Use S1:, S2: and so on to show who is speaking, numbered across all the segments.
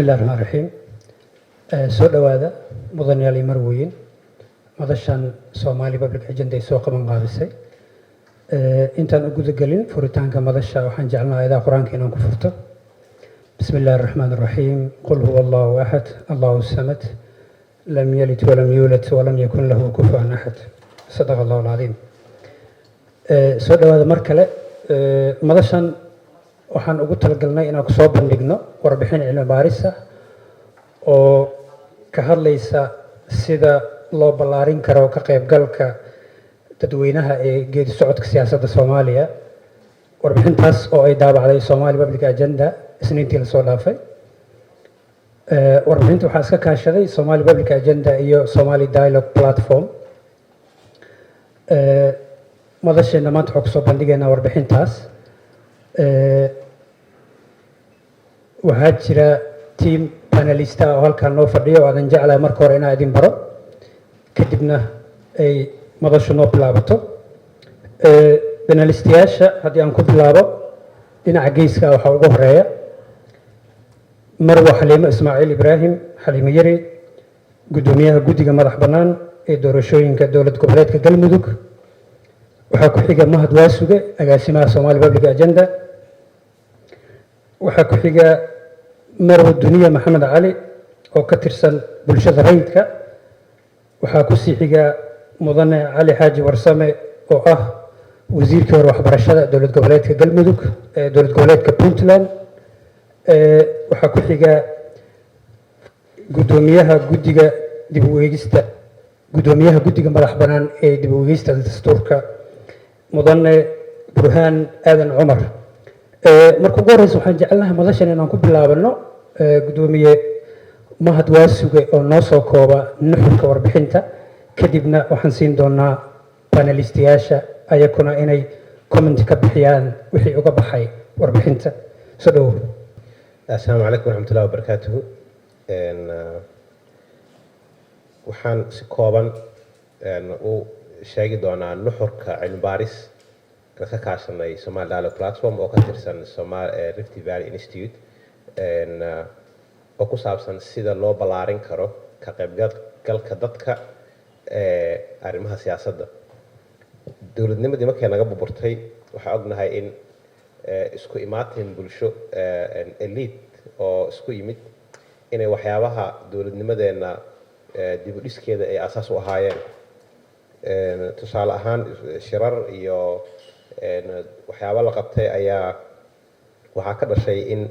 S1: Bismi illahi raxmaan raxiim. Soo dhowaada, mudanayaal iyo marweyn, madashan Somali Public Agenda ay soo qaban qaabisay. Intaan u gudagelin furitaanka madasha, waxaan jecelnaha aayadaha Qur-aanka inaan ku furto. Bismi illahi araxmaan araxiim. Qul huwa Allahu axad, Allahu samad, lam yalid walam yuulad walam yakun lahu kufuwan axad. Sadaqa Allahu alcadiim. Soo dhowaada mar kale. Madashan waxaan ugu talagalnay inaan kusoo bandhigno warbixin cilmi baaris ah oo ka hadlaysa sida loo ballaarin karo ka qaybgalka dadweynaha ee geedi socodka siyaasadda Soomaaliya. Warbixintaas oo ay daabacday Somali Public Agenda Isniintii lasoo dhaafay. Warbixinta waxaa iska kaashaday Somali Public Agenda iyo Somali Dialogue Platform. Madasheenna maanta waxaan kusoo bandhigaynaa warbixintaas. Waxaa jira team panelist ah oo halkaan noo fadhiyo oo aadan jeclahay marka hore inaan idin baro, kadibna ay madashu noo bilaabato. Panelistayaasha haddii aan ku bilaabo, dhinaca geeska waxaa ugu horeeya Marwa Xaliimo Ismaaciil Ibraahim, Xaliimo Yari, guddoomiyaha guddiga madax bannaan ee doorashooyinka Dowlad Goboleedka Galmudug. Waxaa ku xiga Mahad Waasuge, agaasimaha Somali Public Agenda. Waxaa ku xiga Marwa Duniya Maxamed Cali oo ka tirsan bulshada rayidka. Waxaa ku sii xiga Mudane Cali Xaaji Warsame oo ah wasiirkii hore waxbarashada Dowlad Goboleedka Galmudug ee Dowlad Goboleedka Puntland. Waxaa ku xiga guddoomiyaha guddiga dib u eegista, guddoomiyaha guddiga madax bannaan ee dib u eegista dastuurka, Mudane Burhaan Aadan Cumar. Marka ugu horeysa, waxaan jecelnahay madashan inaan ku bilaabano guddoomiye Mahad Waasuge oo noo soo kooba nuxurka warbixinta. Kadibna waxaan siin doonaa panelistayaasha ayakuna inay comment ka bixiyaan wixii uga baxay warbixinta. Soo dhowow.
S2: Asalaamu calaykum waraxmatullahi wabarakaatuhu. Waxaan si kooban u sheegi doonaa nuxurka cilmi baaris ka kaashanay Somali Dialogue Platform oo ka tirsan Rift Valley Institute, oo ku saabsan sida loo ballaarin karo ka qaybgalka dadka ee arrimaha siyaasadda. Dowladnimadii markay naga burburtay, waxaa ognahay in isku imaatin bulsho, elite oo isku yimid, inay waxyaabaha dowladnimadeenna dib u dhiskeeda ay aasaas u ahaayeen. Tusaale ahaan, shirar iyo waxyaabo la qabtay ayaa waxaa ka dhashay in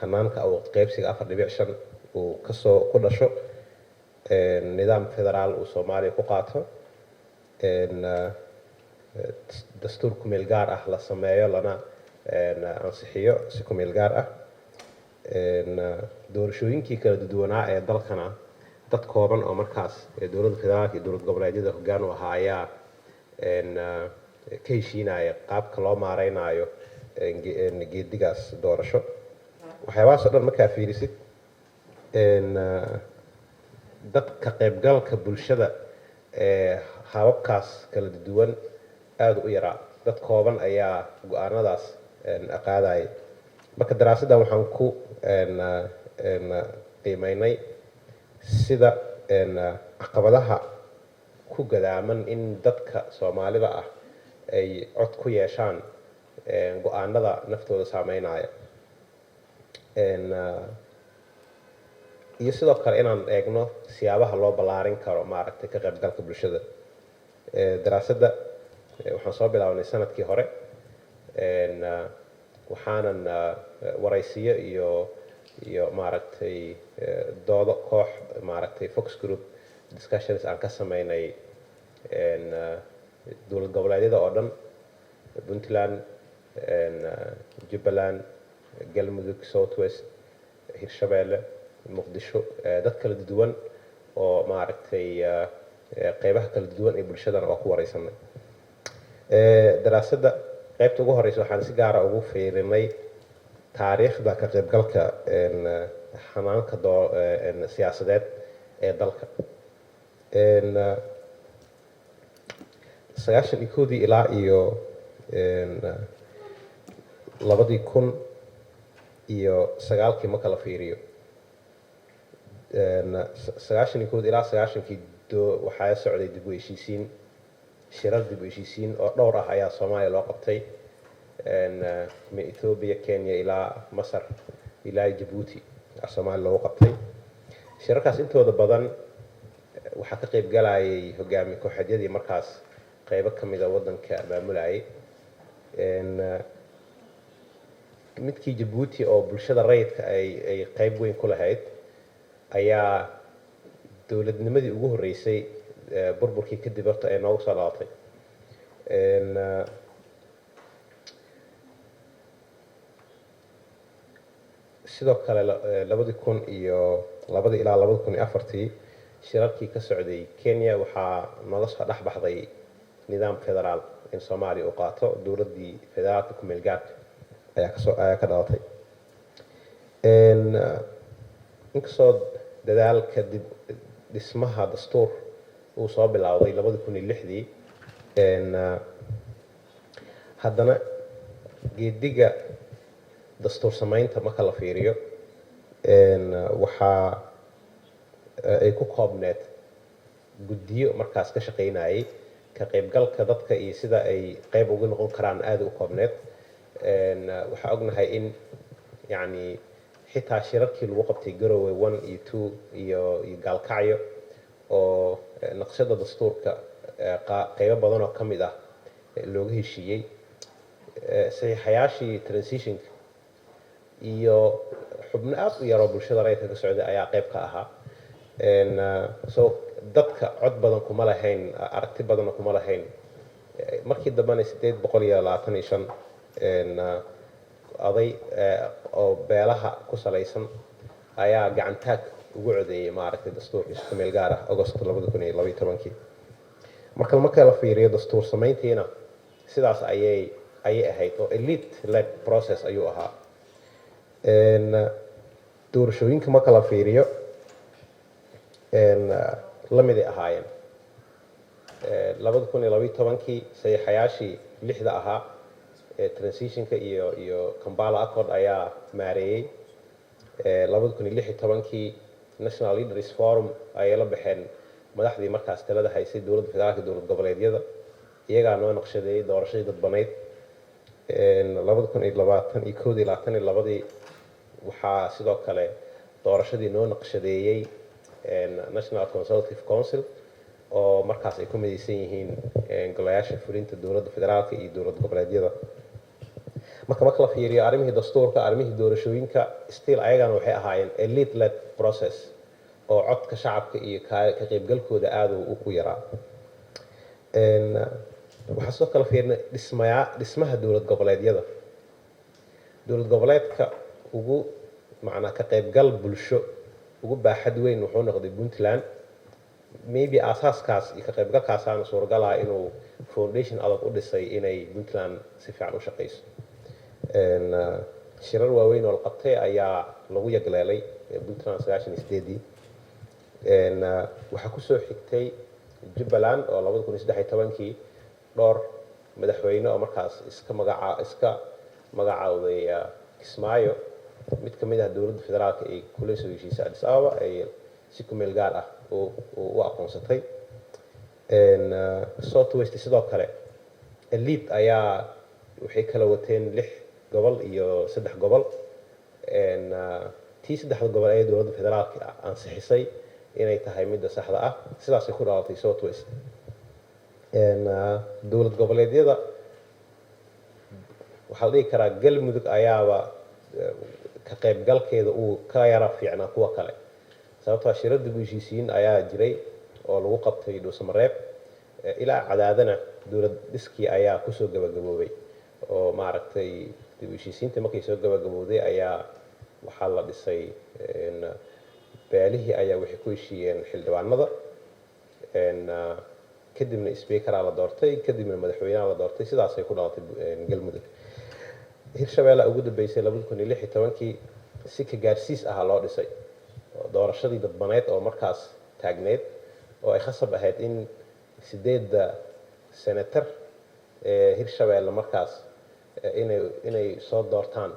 S2: hanaanka awood qaybsiga 4.5 uu kasoo ku dhasho, nidaam federaal uu Soomaaliya ku qaato, dastuur kumeel gaar ah la sameeyo lana ansixiyo si kumeel gaar ah. Doorashooyinkii kala duwanaa ee dalkana, dad kooban oo markaas dowladda federaalka iyo dowlad goboleedyada hoggaan u ahaa ayaa ka heshiinaya qaabka loo maareynayo geedigaas doorasho. Waxyaabahaas oo dhan markaa fiirisid, dadka qaybgalka bulshada ee hababkaas kala duwan aada u yaraa. Dad kooban ayaa go-aanadaas qaadayay. Marka daraasaddan waxaan ku qiimeynay sida caqabadaha ku gadaaman in dadka Soomaalida ah ay cod ku yeeshaan go-aanada naftooda saameynaya, iyo sidoo kale inaan eegno siyaabaha loo ballaarin karo, maaragtay, ka qaybgalka bulshada. Daraasadda waxaan soo bilaabnay sanadkii hore, waxaanan waraysiyo iyo maaragtay doodo koox, maaragtay, focus group discussions aan ka sameynay dowlad goboleedyada oo dhan: Puntland, Jubbaland, Galmudug, South West, Hirshabeelle, Muqdisho. Dad kala duwan oo, maaragtay, qeybaha kala duwan ee bulshadana waa ku wareysanay. Daraasadda qaybta ugu horeysa waxaan si gaara ugu fiirinay taariikhda ka qaybgalka hanaanka siyaasadeed ee dalka. 91-dii ilaa iyo 2000. iyo 9-kii marka la fiiriyo, 91 ilaa 90-kii waxaa socday dib u heshiisiin. Shirar dib u heshiisiin oo dhowr ah ayaa Soomaaliya loo qabtay, min Ethiopia, Kenya ilaa Masar ilaa Jabuuti Soomaaliya loogu qabtay. Shirarkaas intooda badan waxaa ka qayb galayay hogaami kooxeedyadii markaas qeybo ka mida waddanka maamulayay. Midkii Jabuuti oo bulshada rayidka ay qeyb weyn ku lahayd ayaa dowladnimadii ugu horreysay burburkii kadib horta ay noogu soo dhalatay. Sidoo kale 2002-dii ilaa 2004-tii shirarkii ka socday Kenya waxaa nooga soo dhex baxday nidaam federaal in Soomaaliya uu qaato. Dowladdii federaalka ku meel gaarka ayaa ka dhalatay. Inkastoo dadaalka dib dhismaha dastuur uu soo bilowday 2006-dii, haddana geediga dastuur samaynta marka la fiiriyo waxaa ay ku koobneed guddiyo markaas ka shaqaynayay. Ka qaybgalka dadka iyo sida ay qayb uga noqon karaan aada u koobneed. Waxaa ognahay in yacni xitaa shirarkii lagu qabtay Garowe 1 iyo 2 iyo Gaalkacyo oo naqshada dastuurka qeybo badan oo ka mid ah looga heshiiyey, saxiixayaashii transitionka iyo xubno aada u yaroo bulshada rayidka ka socday ayaa qayb ka ahaa. So dadka cod badan kuma lahayn, aragti badanna kuma lahayn. Markii dambena 825 oday oo beelaha ku salaysan ayaa gacantaag ugu codeeyey maaragtay dastuurka isku meel gaar ah August 2012-kii. Marka la fiiriyo dastuur samayntiina sidaas ayay ahayd oo elite led process ayuu ahaa. Doorashooyinka marka la fiiriyo la miday ahaayeen. 2012-kii saxiixayaashii lixda ahaa ee transitionka iyo Kampala Accord ayaa maareeyey. 2016-kii National Leaders Forum ayay la baxeen madaxdii markaas talada haysay, dowladda federaalka, dowlad goboleedyada, iyagaa noo naqshadeeyey doorashadii dadbanayd. 2021-dii, 22-dii waxaa sidoo kale doorashadii noo naqshadeeyey National Consultative Council oo markaas ay ku midaysan yihiin golayaasha fulinta dowladda federaalka iyo dowlad goboleedyada. Marka la fiiriyo arrimihii dastuurka, arrimihii doorashooyinka, still ayagana waxay ahaayeen elite led process oo codka shacabka iyo ka qaybgalkooda aada u yaraa. Waxaa sidoo kale fiirnay dhismaha dowlad goboleedyada. Dowlad goboleedka ugu macnaa ka qaybgal bulsho ugu baaxad weyn wuxuu noqday Puntland. Maybe aasaaskaas iyo ka qaybgalkaasaana suuragalaa inuu foundation adag u dhisay inay Puntland si fiican u shaqeyso. Shirar waaweyn oo la qabtay ayaa lagu yagleelay Puntland 98-dii. Waxaa kusoo xigtay Jubbaland oo 2013-kii dhowr madaxweyne oo markaas iska magacaawday Kismaayo, mid ka mid ah dowladda federaalka ay kula soo heshiisay Addis Ababa, ay si ku meel gaar ah u aqoonsatay. South West sidoo kale elite ayaa waxay kala wateen lix gobol iyo saddex gobol. Tii saddexda gobol ee dowladda federaalka ansixisay inay tahay midda saxda ah, sidaasay ku dhalatay South West. Dowlad goboleedyada waxaa la dhihi karaa Galmudug ayaaba ka qaybgalkeeda uu ka yara fiicnaa kuwa kale, sababtoo shirar dib u heshiisiin ayaa jiray oo lagu qabtay Dhuusamareeb ilaa Cadaadana. Dowlad dhiskii ayaa kusoo gabagaboobay oo maaragtay dib u heshiisiintii markay soo gabagabowday ayaa waxaa la dhisay, beelihii ayaa waxay ku heshiiyeen xildhibaanada, kadibna speakeraa la doortay, kadibna madaxweynaha la doortay. Sidaasay ku dhalatay Galmudug. Hirshabeelle ugu dambeysay 2016-kii si ka gaarsiis ahaa loo dhisay doorashadii dadbaneed oo markaas taagneyd oo ay khasab ahayd in sideedda senator ee Hirshabeelle markaas inay soo doortaan.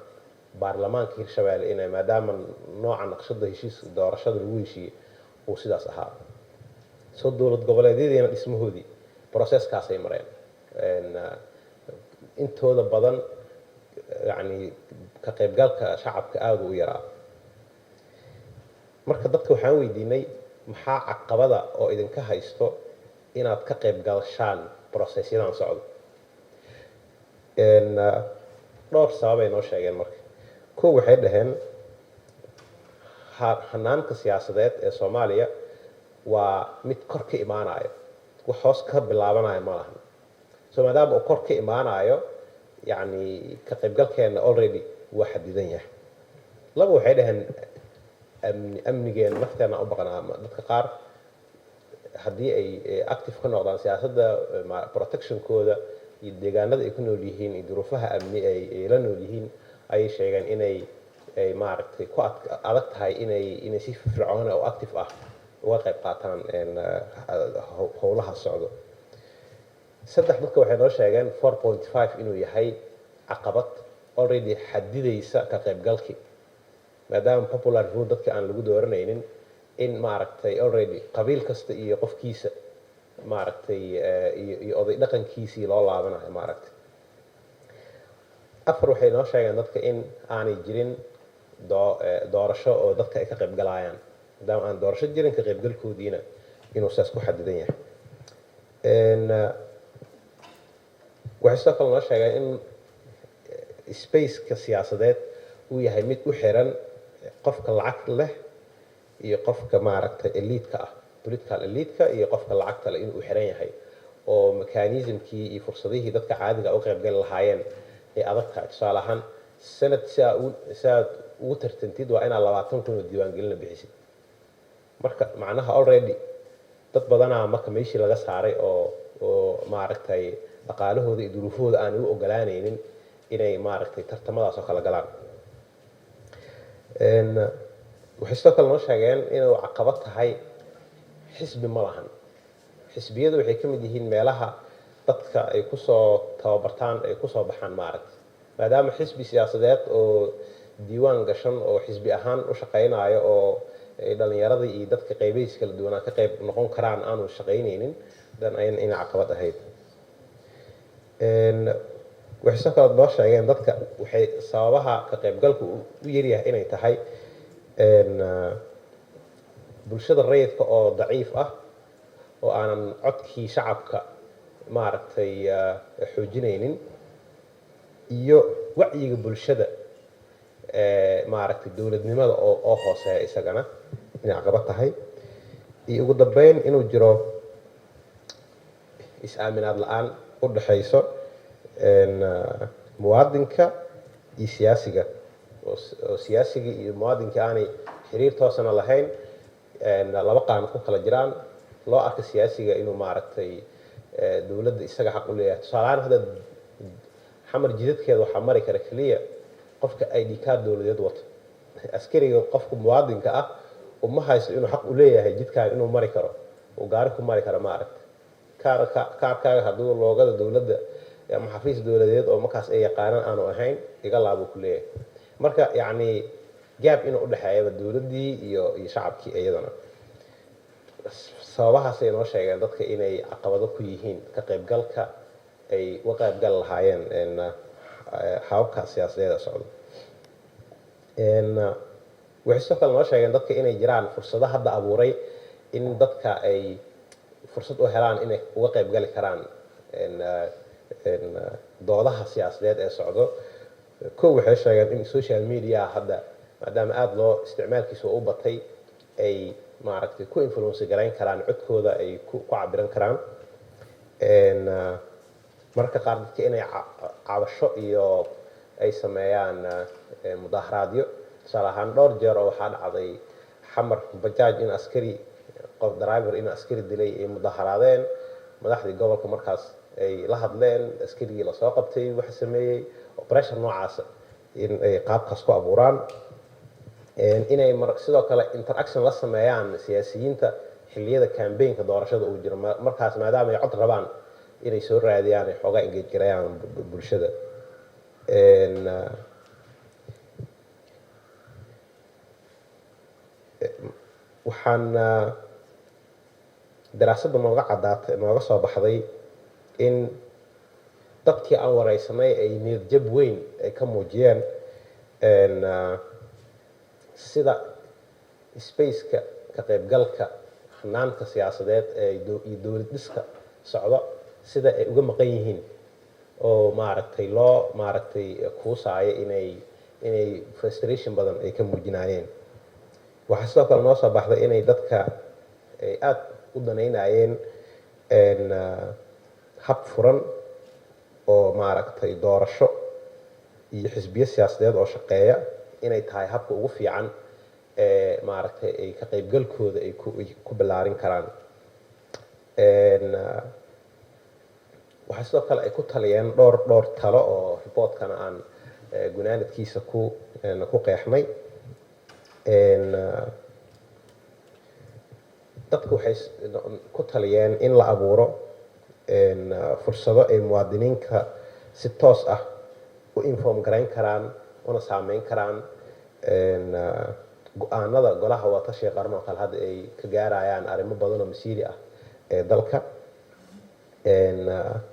S2: Baarlamaanka Hirshabeelle inay, maadaama nooca naqshada heshiis doorashada lagu heshiiyey uu sidaas ahaa. Soo dowlad goboleedyadiina dhismahoodii processkaasay mareen. Intooda badan, yacni, ka qaybgalka shacabka aada u yaraa. Marka dadka waxaan weydiinay, maxaa caqabada oo idinka haysto inaad ka qayb gashaan processyadan socdo? Dhowr sababay noo sheegeen. Marka kow, waxay dhaheen hanaanka siyaasadeed ee Soomaaliya waa mid kor ka imaanayo, wax hoos ka bilaabanayo ma lahan. So maadaama uu kor ka imaanayo, yacni, ka qaybgalkeena already waa xadidan yahay. Laba, waxay dhaheen amni, amnigeena nafteena u baqnaa. Dadka qaar haddii ay active ka noqdaan siyaasadda, protectionkooda iyo deegaanada ay ku nool yihiin iyo duruufaha amni ay la nool yihiin ayay sheegeen inay ay, maaragtay, ku adag tahay inay si firfircoon oo active ah uga qayb qaataan howlaha socdo. Saddex, dadka waxay noo sheegeen 4.5 inuu yahay caqabad already xadidaysa ka qaybgalkii, maadaama popular vote dadka aan lagu dooranaynin, in, maaragtay, already qabiil kasta iyo qofkiisa, maaragtay, iyo oday dhaqankiisii loo laabanayo, maaragtay. Afar, waxay noo sheegeen dadka in aanay jirin doorasho oo dadka ay ka qayb galayaan. Maadaama aan doorasho jirin, ka qaybgalkoodiina inuu saas ku xadidan yahay. Waxay sidoo kale noo sheegeen in spaceka siyaasadeed uu yahay mid u xiran qofka lacag leh iyo qofka, maaragtay, elite-ka ah, political elite-ka iyo qofka lacagta leh inuu u xiran yahay, oo mechanismkii iyo fursadihii dadka caadiga u qaybgali lahaayeen ay adag tahay. Tusaale ahaan, sanad si aad ugu tartantid waa inaad 20,000 oo diiwaangelina bixisid. Marka macnaha already dad badanaa marka meeshii laga saaray oo, maaragtay, dhaqaalahooda iyo duruufahooda aanay u ogolaanaynin inay, maaragtay, tartamadaas oo kala galaan. Waxay sidoo kale noo sheegeen inuu caqabad tahay xisbi ma lahan. Xisbiyadu waxay ka mid yihiin meelaha dadka ay kusoo tababartaan, ay kusoo baxaan, maaragtay. Maadaama xisbi siyaasadeed oo diiwaan gashan oo xisbi ahaan u shaqaynayo oo ay dhallinyaradii iyo dadka qaybihiisa kala duwanaa ka qayb noqon karaan aanu shaqaynaynin, dan inay caqabad ahayd. Waxay sidoo kale noo sheegeen dadka waxay sababaha ka qaybgalku u yaryahay inay tahay bulshada rayidka oo daciif ah oo aanan codkii shacabka, maaragtay, xoojinaynin, iyo wacyiga bulshada, maaragtay, dowladnimada oo hooseeya, isagana inay caqabad tahay, iyo ugu dambeyn inuu jiro is-aaminaad la-aan u dhexayso muwaadinka iyo siyaasiga, oo siyaasiga iyo muwaadinka aanay xiriir toosana lahayn, laba qaanad ku kala jiraan. Loo arka siyaasiga inuu, maaragtay, dowladda isaga xaq u leeyahay. Tusaale ahaan, hadda Xamar jidadkeeda waxaa mari kara keliya qofka ID card dowladeed wato. Askariga, qofka muwaadinka ah, uma haysto inuu xaq u leeyahay jidkaan inuu mari karo, uu gaari ku mari karo, maaragta. Kaarka, kaarkaaga hadduu loogada dowladda ama xafiis dowladeed oo markaas ay yaqaanaan aanu ahayn, iga laabuu ku leeyahay. Marka, yacni, gap inuu udhexeeyaba dowladdii iyo shacabkii, iyadana sababahaasay noo sheegeen dadka inay caqabado ku yihiin ka qaybgalka ay uga qaybgali lahaayeen hababka siyaasadeeda socdo. Waxay sidoo kale noo sheegeen dadka inay jiraan fursado hadda abuuray in dadka ay fursad u helaan inay uga qaybgali karaan doodaha siyaasadeed ee socdo. Kow, waxay sheegeen in social media hadda, maadaama aada loo isticmaalkiisa u batay, ay, maaragtay, ku influence garayn karaan, codkooda ay ku cabiran karaan. Mararka qaar dadka inay cabasho iyo ay sameeyaan mudaharaadyo. Tusaale ahaan, dhowr jeer oo waxaa dhacday Xamar bajaaj in askari, qof driver in askari dilay, ay mudaharaadeen, madaxdii gobolka markaas ay la hadleen, askarigii lasoo qabtay waxa sameeyey. Pressure noocaasa in ay qaabkaas ku abuuraan, inay sidoo kale interaction la sameeyaan siyaasiyiinta xilliyada campaignka doorashada uu jiro, markaas maadaama ay cod rabaan, inay soo raadiyaan, ay xoogaa engage gareeyaan bulshada. Waxaan daraasadda nooga caddaatay, nooga soo baxday in dadkii aan wareysanay ay niyad jab weyn ay ka muujiyeen sida spaceka ka qaybgalka hanaanka siyaasadeed ee iyo dowlad dhiska socdo, sida ay uga maqan yihiin oo maaragtay loo maaragtay kuusaayo inay frustration badan ay ka muujinayeen. Waxaa sidoo kale noo soo baxday inay dadka ay aada u danaynayeen hab furan oo maaragtay doorasho iyo xisbiyo siyaasadeed oo shaqeeya inay tahay habka ugu fiican ee maaragtay ay ka qaybgalkooda ay ku ballaarin karaan. Waxaa sidoo kale ay ku taliyeen dhowr talo oo reportkana aan gunaanadkiisa ku qeexnay. Dadku waxay ku taliyeen in la abuuro fursado ay muwaadiniinka si toos ah u inform garayn karaan una saameyn karaan go-aanada golaha wadatashiga qaran oo kale hadda ay ka gaarayaan arrimo badan oo masiiri ah ee dalka.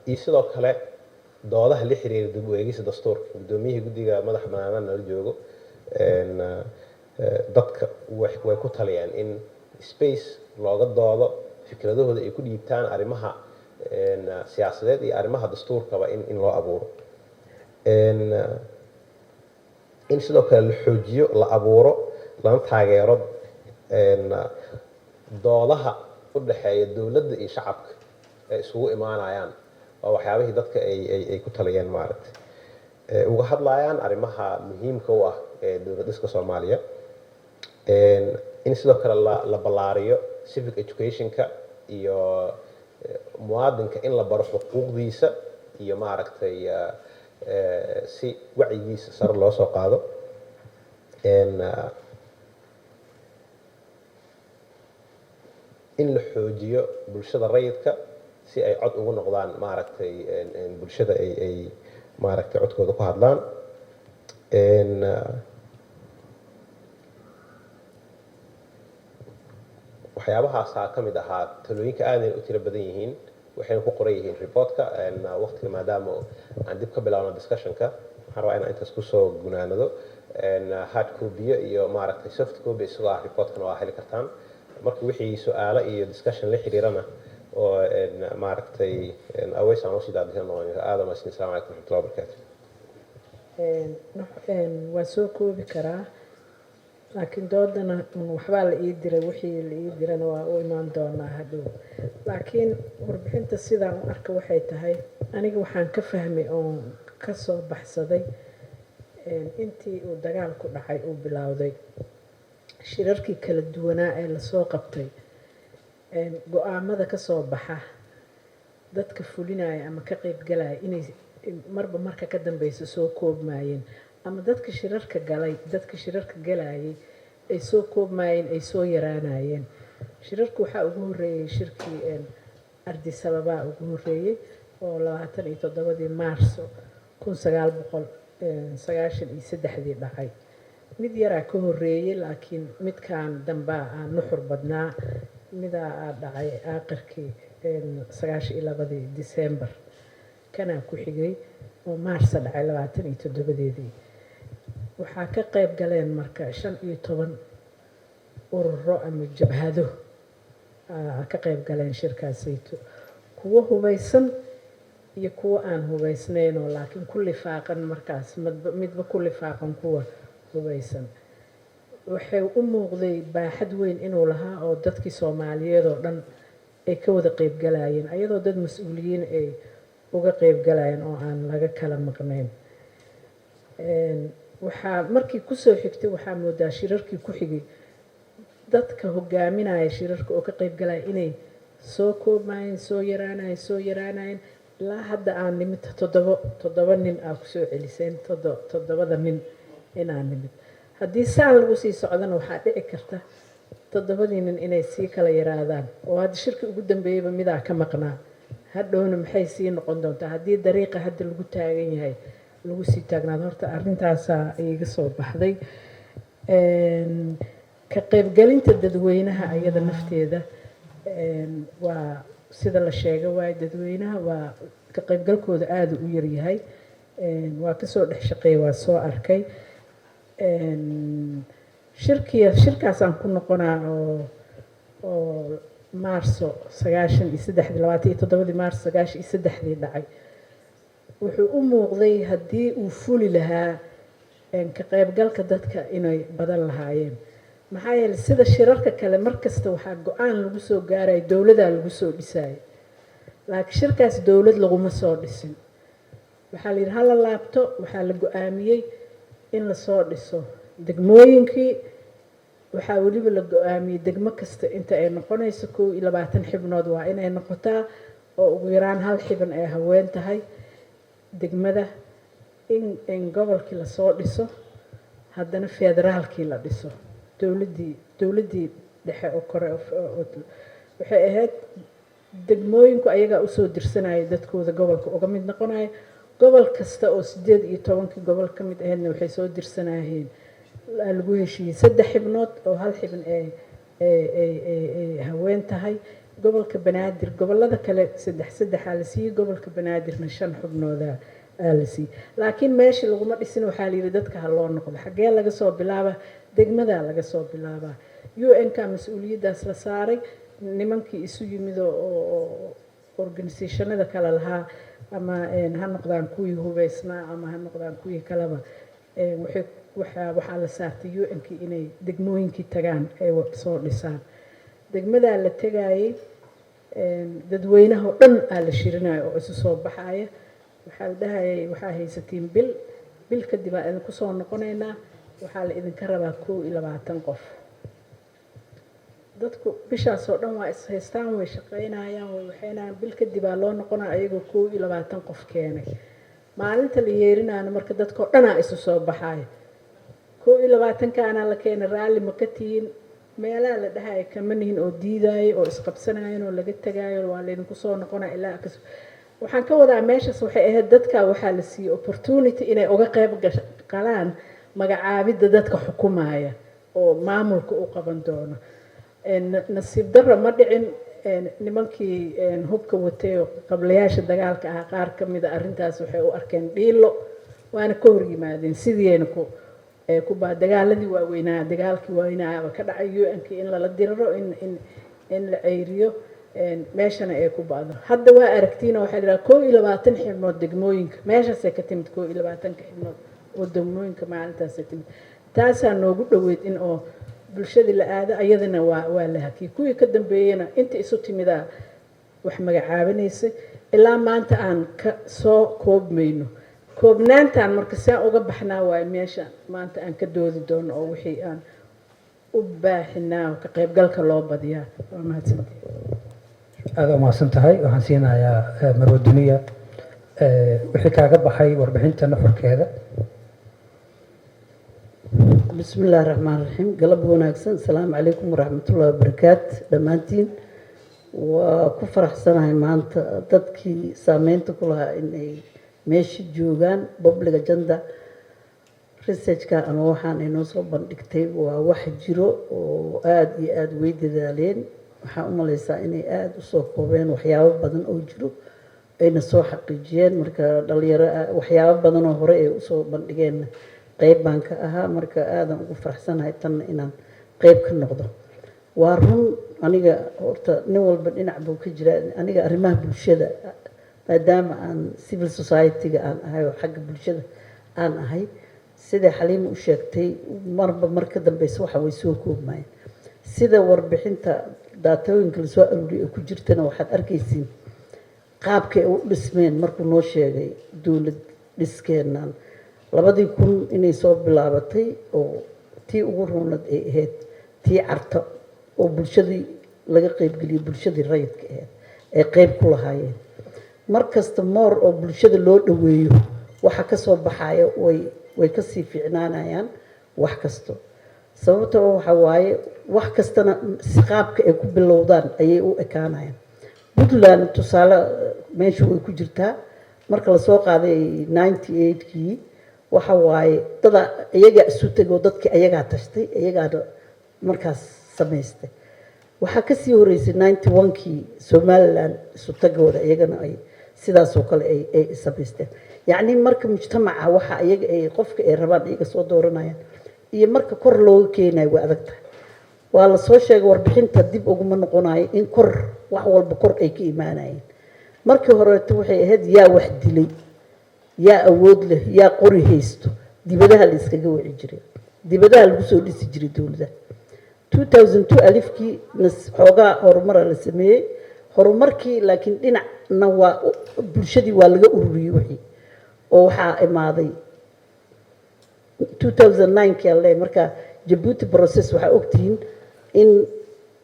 S2: Iyo sidoo kale doodaha la xiriira dib u eegista dastuurka, guddoomiyihii guddiga madaxa banaanaan nala joogo. Dadka way ku taliyeen in space looga doodo, fikradahooda ay ku dhiibtaan arrimaha siyaasadeed iyo arrimaha dastuurkaba in loo abuuro. In sidoo kale la xoojiyo, la abuuro, lana taageero doodaha u dhexeeya dowladda iyo shacabka ay isugu imaanayaan, waa waxyaabihii dadka ay ku taliyeen, maaragtay uga hadlayaan arrimaha muhiimka u ah ee dowlad dhiska Soomaaliya. In sidoo kale la ballaariyo civic educationka iyo muwaadinka in la baro xuquuqdiisa iyo maaragtay si wacyigiisa sare loo soo qaado. In la xoojiyo bulshada rayidka si ay cod ugu noqdaan maaragtay bulshada ay maaragtay codkooda ku hadlaan. Waxyaabahaasaa ka mid ahaa talooyinka, aadayna u tiro badan yihiin, waxayna ku qoran yihiin reportka. Waqtiga maadaama aan dib ka bilaabno discussionka, waxaan rabaa inaan intaas kusoo gunaanado. Hard copy iyo maaragtay soft copy isagoo ah reportkana waa heli kartaan. Marka wixii su-aalo iyo discussion la xiriirana oo maaragtay aweys aan usii daadisan noqon. Aada mahadsan. Asalaamu calaykum waraxmatullahi wabarakaatu.
S3: Waa soo koobi karaa, laakiin doodana waxbaa la ii diray, wixii la ii dirana waa u imaan doonaa hadhow. Laakiin warbixinta sidaan u arka waxay tahay, aniga waxaan ka fahmay oon ka soo baxsaday intii uu dagaalku dhacay uu bilowday shirarkii kala duwanaa ee lasoo qabtay, go-aamada ka soo baxa, dadka fulinaya ama ka qaybgalaya inay marba marka ka dambeysa soo koobmayeen, ama dadka shirarka galay, dadka shirarka galayay ay soo koobmayeen, ay soo yaraanayeen. Shirarka waxaa ugu horreeyey shirkii Addis Ababa ugu horreeyey oo 27-dii Maarso 1993-dii dhacay. Mid yaraa ka horreeyey, laakiin midkan dambaa aa nuxur badnaa. Midaa aa dhacay aakhirkii 92-dii Disembar, kanaa ku xigay oo Maarsa dhacay 27-deedii. Waxaa ka qayb galeen marka 15 ururo ama jabhado ka qayb galeen shirkaasayto, kuwo hubaysan iyo kuwo aan hubaysnaynoo laakiin ku lifaaqan markaas midba ku lifaaqan kuwa hubaysan. Waxay u muuqday baaxad weyn inuu lahaa oo dadkii Soomaaliyeed oo dhan ay ka wada qaybgalayeen, ayadoo dad mas-uuliyiin ay uga qaybgalayeen oo aan laga kala maqnayn. Waxaa markii kusoo xigtay, waxaa moodaa shirarkii ku xigay dadka hogaaminaya shirarka oo ka qaybgalaya inay soo koobmayeen, soo yaraanayeen, soo yaraanayeen, ilaa hadda aan nimid toddoba nin aa kusoo celiseen, toddobada nin inaan nimid. Haddii saan lagu sii socdana waxaa dhici karta toddobadii nin inay sii kala yaraadaan, oo hadda shirkii ugu dambeeyeyba midaa ka maqnaa. Hadhowna maxay sii noqon doontaa haddii dariiqa hadda lagu taagan yahay lagu sii taagnaado? Horta arrintaasaa iiga soo baxday. Ka qaybgelinta dadweynaha iyada nafteeda waa sida la sheegay waaye, dadweynaha waa ka qaybgalkooda aada u yaryahay. Waa kasoo dhex shaqeeyay, waa soo arkay. Shirkiya shirkaasaan ku noqonaa oo Maarso 93-dii, 27-dii Maarso 93-dii dhacay. Wuxuu u muuqday haddii uu fuli lahaa ka qaybgalka dadka inay badan lahaayeen, maxaa yeelay sida shirarka kale mar kasta waxaa go-aan lagu soo gaaraya, dowladaa lagu soo dhisaayo, laakiin shirkaas dowlad laguma soo dhisin. Waxaa la yidhi hala laabto. Waxaa la go-aamiyey in lasoo dhiso degmooyinkii. Waxaa weliba la go-aamiyey degmo kasta inta ay noqonayso, 21 xibnood waa inay noqotaa, oo ugu yaraan hal xibin ay haween tahay degmada, in gobolkii lasoo dhiso, haddana federaalkii la dhiso, dowladdii dhexe oo kore. Waxay ahayd degmooyinku ayagaa usoo dirsanaya dadkooda gobolka uga mid noqonaya. Gobol kasta oo 18-kii gobol ka mid ahaydna waxay soo dirsanayeen, lagu heshiiyey, saddex xibnood oo hal xibin ay haween tahay gobolka Banaadir. Gobolada kale saddex saddexaa la siiyey, gobolka Banaadirna shan xubnooda aa la siiyey. Laakiin meesha laguma dhisin. Waxaa la yidhi dadka ha loo noqdo. Xaggee laga soo bilaabaa? Degmadaa laga soo bilaabaa. UN-ka mas-uuliyaddaas la saaray. Nimankii isu yimid oo organisationada kale lahaa, ama ha noqdaan kuwii hubeysnaa ama ha noqdaan kuwii kaleba, waxay waxaa la saartay UN-kii inay degmooyinkii tagaan, ay soo dhisaan. Degmadaa la tegayay, dadweynaha oo dhan aa la shirinaya oo isu soo baxaya. Waxaa la dhahayay, waxaa haysatiin bil, bil kadib aa idinku soo noqonaynaa, waxaa la idinka rabaa 21 qof. Dadku bishaas oo dhan waa is haystaan, way shaqaynayaan, way waxaynayaan. Bil kadib aa loo noqonaya ayagoo 21 qof keenay. Maalinta la yeerinaana marka dadkao dhanaa isu soo baxaaya. 21-kaanaa la keenay, raalli ma ka tihiin? Meelaha la dhahaya kama nihin oo diidaayo oo isqabsanayan oo laga tagaayo, waa laydinku soo noqonaya ilaa kas. Waxaan ka wadaa meeshaas waxay ahayd dadka waxaa la siiyey opportunity inay uga qayb galaan magacaabidda dadka xukumaya oo maamulka u qaban doono. Nasiib darro ma dhicin. Nimankii hubka watay oo qablayaasha dagaalka ahaa qaar ka mida arrintaas waxay u arkeen dhiilo, waana ka hor yimaadeen. Sidiina ku ku baa dagaaladii waaweynaa, dagaalkii waaweynaaba ka dhacay, UN-ka in lala diriro, in la ceyriyo, meeshana ay ku ba'do. Hadda waa aragtiina, waxaa la yidhaha 21 xibnood degmooyinka, meeshaasay ka timid. 21-ka xibnood oo degmooyinka maalintaasay timid. Taasaa noogu dhoweyd in oo bulshadii la aado. Ayadana waa la hakiyey. Kuwii ka dambeeyena inta isu timidaa wax magacaabanaysay ilaa maanta aan ka soo koobmayno. Koobnaantaan marka saan uga baxnaa waayo meesha maanta aan ka doodi doono oo wixii aan u baaxinaa oo ka qaybgalka loo badiyaa. Waa mahadsantihin.
S1: Aada u mahadsan tahay. Waxaan siinayaa Marwe Duniya wixii kaaga baxay warbixinta nuxurkeeda.
S4: Bismi illaahi raxmaan raxiim. Galab wanaagsan. Asalaamu calaykum waraxmatullahi wabarakaat dhammaantiin. Waa ku faraxsanahay maanta dadkii saameynta ku lahaa inay meesha joogaan. Public agenda researchka ama waxaan inoo soo bandhigtay waa wax jiro oo aada iyo aada way dadaaleen. Waxaan u malaysaa inay aada usoo koobeen waxyaabo badan oo jiro, ayna soo xaqiijiyeen. Marka dhalinyaro waxyaabo badan oo hore ay usoo bandhigeen qeyb baan ka ahaa. Marka aadan ugu faraxsanahay tanna inaan qeyb ka noqdo. Waa run, aniga horta nin walba dhinac buu ka jiraa. Aniga arrimaha bulshada, maadaama aan civil society-ga aan ahay oo xagga bulshada aan ahay, sida Xaliima u sheegtay, marba mar ka dambeysa waxa way soo koobmayeen. Sida warbixinta daatooyinka lasoo aruuriyay ee ku jirtana, waxaad arkaysiin qaabkay u dhismeen. Markuu noo sheegay dowlad dhiskeennan 2000 inay soo bilaabatay oo tii ugu roonad ay ahayd tii Carta oo bulshadii laga qeybgeliyey, bulshadii rayidka ahayd ay qeyb ku lahaayeen. Mar kasta moor oo bulshada loo dhoweeyo, waxa ka soo baxaya way kasii fiicnaanayaan wax kasto. Sababtoo waxa waaye, wax kastana si qaabka ay ku bilowdaan ayay u ekaanayaan. Puntland tusaale meesha way ku jirtaa. Marka lasoo qaaday 98-kii, waxa waaye dada iyagaa isu tegoo, dadkii ayagaa tashtay, iyagaana. Markaas samaystay waxaa kasii horeysay 91-kii Somaliland isu tagooda, iyagana ay sidaasoo kale ay samaysteen. Yacni marka mujtamaca waxa iyaga ay qofka ay rabaan iyaga soo dooranayaan iyo marka kor looga keenayo waa adag tahay. Waa la soo sheegay, warbixinta dib uguma noqonayo, in kor wax walba kor ay ka imaanayeen. Markii horeeto waxay ahayd yaa wax dilay, yaa awood leh, yaa qori haysto. Dibadaha la iskaga wici jiray, dibadaha lagu soo dhisi jiray dowladaha. 2002 alifkii xoogaa horumara la sameeyey. Horumarkii laakiin dhinacna waa bulshadii waa laga ururiyey wixii oo waxaa imaaday 2009kii alle marka Jabuuti process. Waxaa ogtihiin in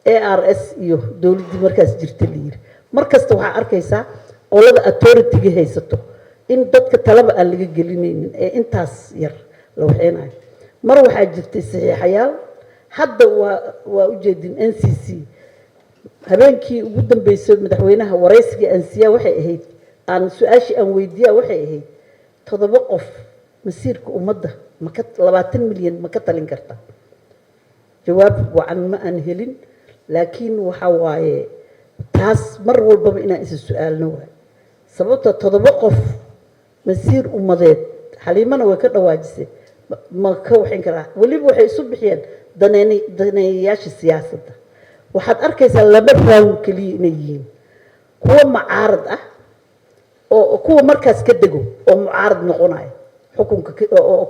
S4: ARS iyo dowladdii markaas jirta la yiri. Mar kasta waxaa arkaysaa qolada authority-ga haysato in dadka talaba aan laga gelinaynin ee intaas yar la waxeynayo. Mar waxaa jirtay saxiixayaal. Hadda waa ujeedin NCC. Habeenkii ugu dambeysay madaxweynaha waraysiga aan siiyaa waxay ahayd, aan su-aashii aan weydiiyaa waxay ahayd, 7 qof masiirka ummadda maka 20 milyan ma ka talin karta? Jawaab wacan ma aan helin, laakiin waxa waaye taas mar walbaba inaan isa su-aalno waay. Sababta 7 qof masiir ummadeed, Xaliimana way ka dhawaajisay, ma ka waxin karaa? Weliba waxay isu bixiyeen daneeyayaasha siyaasadda. Waxaad arkaysaa laba round keliya inay yihiin: kuwo mucaarad ah oo kuwa markaas ka dego oo mucaarad noqonaya xukunka oo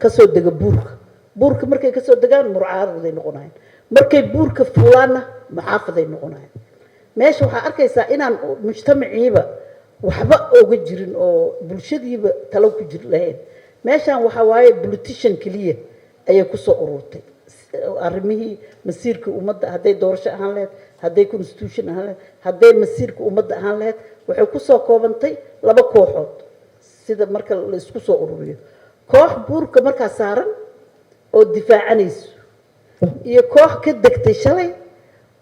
S4: kasoo dega buurka. Buurka markay kasoo degaan mucaaraday noqonayaan, markay buurka fuulaanna muxaafaday noqonayaan. Meesha waxaa arkaysaa inaan mujtamaciiba waxba oga jirin oo bulshadiiba talo ku jir lahayn. Meeshan waxaa waaye politician keliya ayay kusoo ururtay arrimihii masiirka ummadda, hadday doorasho ahaan lahayd, hadday constitution ahaan lahayd, hadday masiirka ummadda ahaan lahayd. Waxay kusoo koobantay laba kooxood. Sida marka la isku soo ururiyo, koox buurka markaa saaran oo difaacanayso iyo koox ka degtay shalay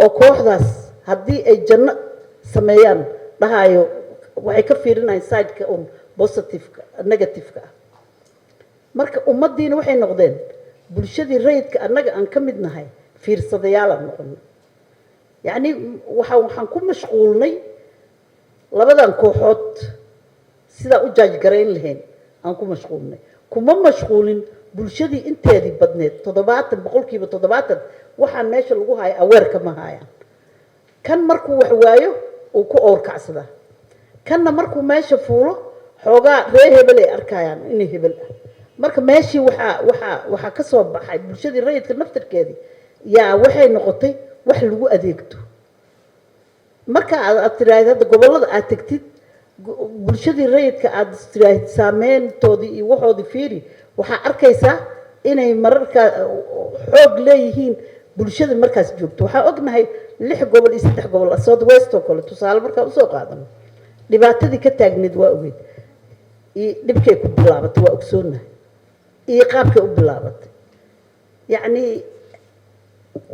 S4: oo kooxdaas haddii ay janno sameeyaan dhahayo, waxay ka fiirinayaan sideka un positiveka, negativeka ah. Marka ummaddiina waxay noqdeen bulshadii rayidka, annaga aan ka mid nahay, fiirsadayaalaan noqonay. Yacni waxaan ku mashquulnay labadan kooxood sidaa u judge garayn lahayn aan ku mashquulnay. Kuma mashquulin bulshadii inteedii badneed, 70%, waxaan meesha lagu haya aweerka ma hayaan. Kan markuu wax waayo uu ku oorkacsadaa, kanna markuu meesha fuulo xoogaa ree hebel ay arkayaan inay hebel ah. Marka meeshii waxaa ka soo baxay bulshadii rayidka naftirkeedii yaa waxay noqotay wax lagu adeegto. Marka aad tiraahid hadda gobollada aad tegtid, bulshadii rayidka aad tiraahid saameyntoodii iyo waxoodii fiiri, waxaa arkaysaa inay mararka xoog leeyihiin bulshada markaas joogto. Waxaa ognahay lix gobol iyo saddex gobol, South West oo kale tusaale markaan usoo qaadano, dhibaatadii ka taagneed waa ogeyd iyo dhibkay ku bilaabatay, waa ogsoonahay iyo qaabkay u bilaabatay. Yacni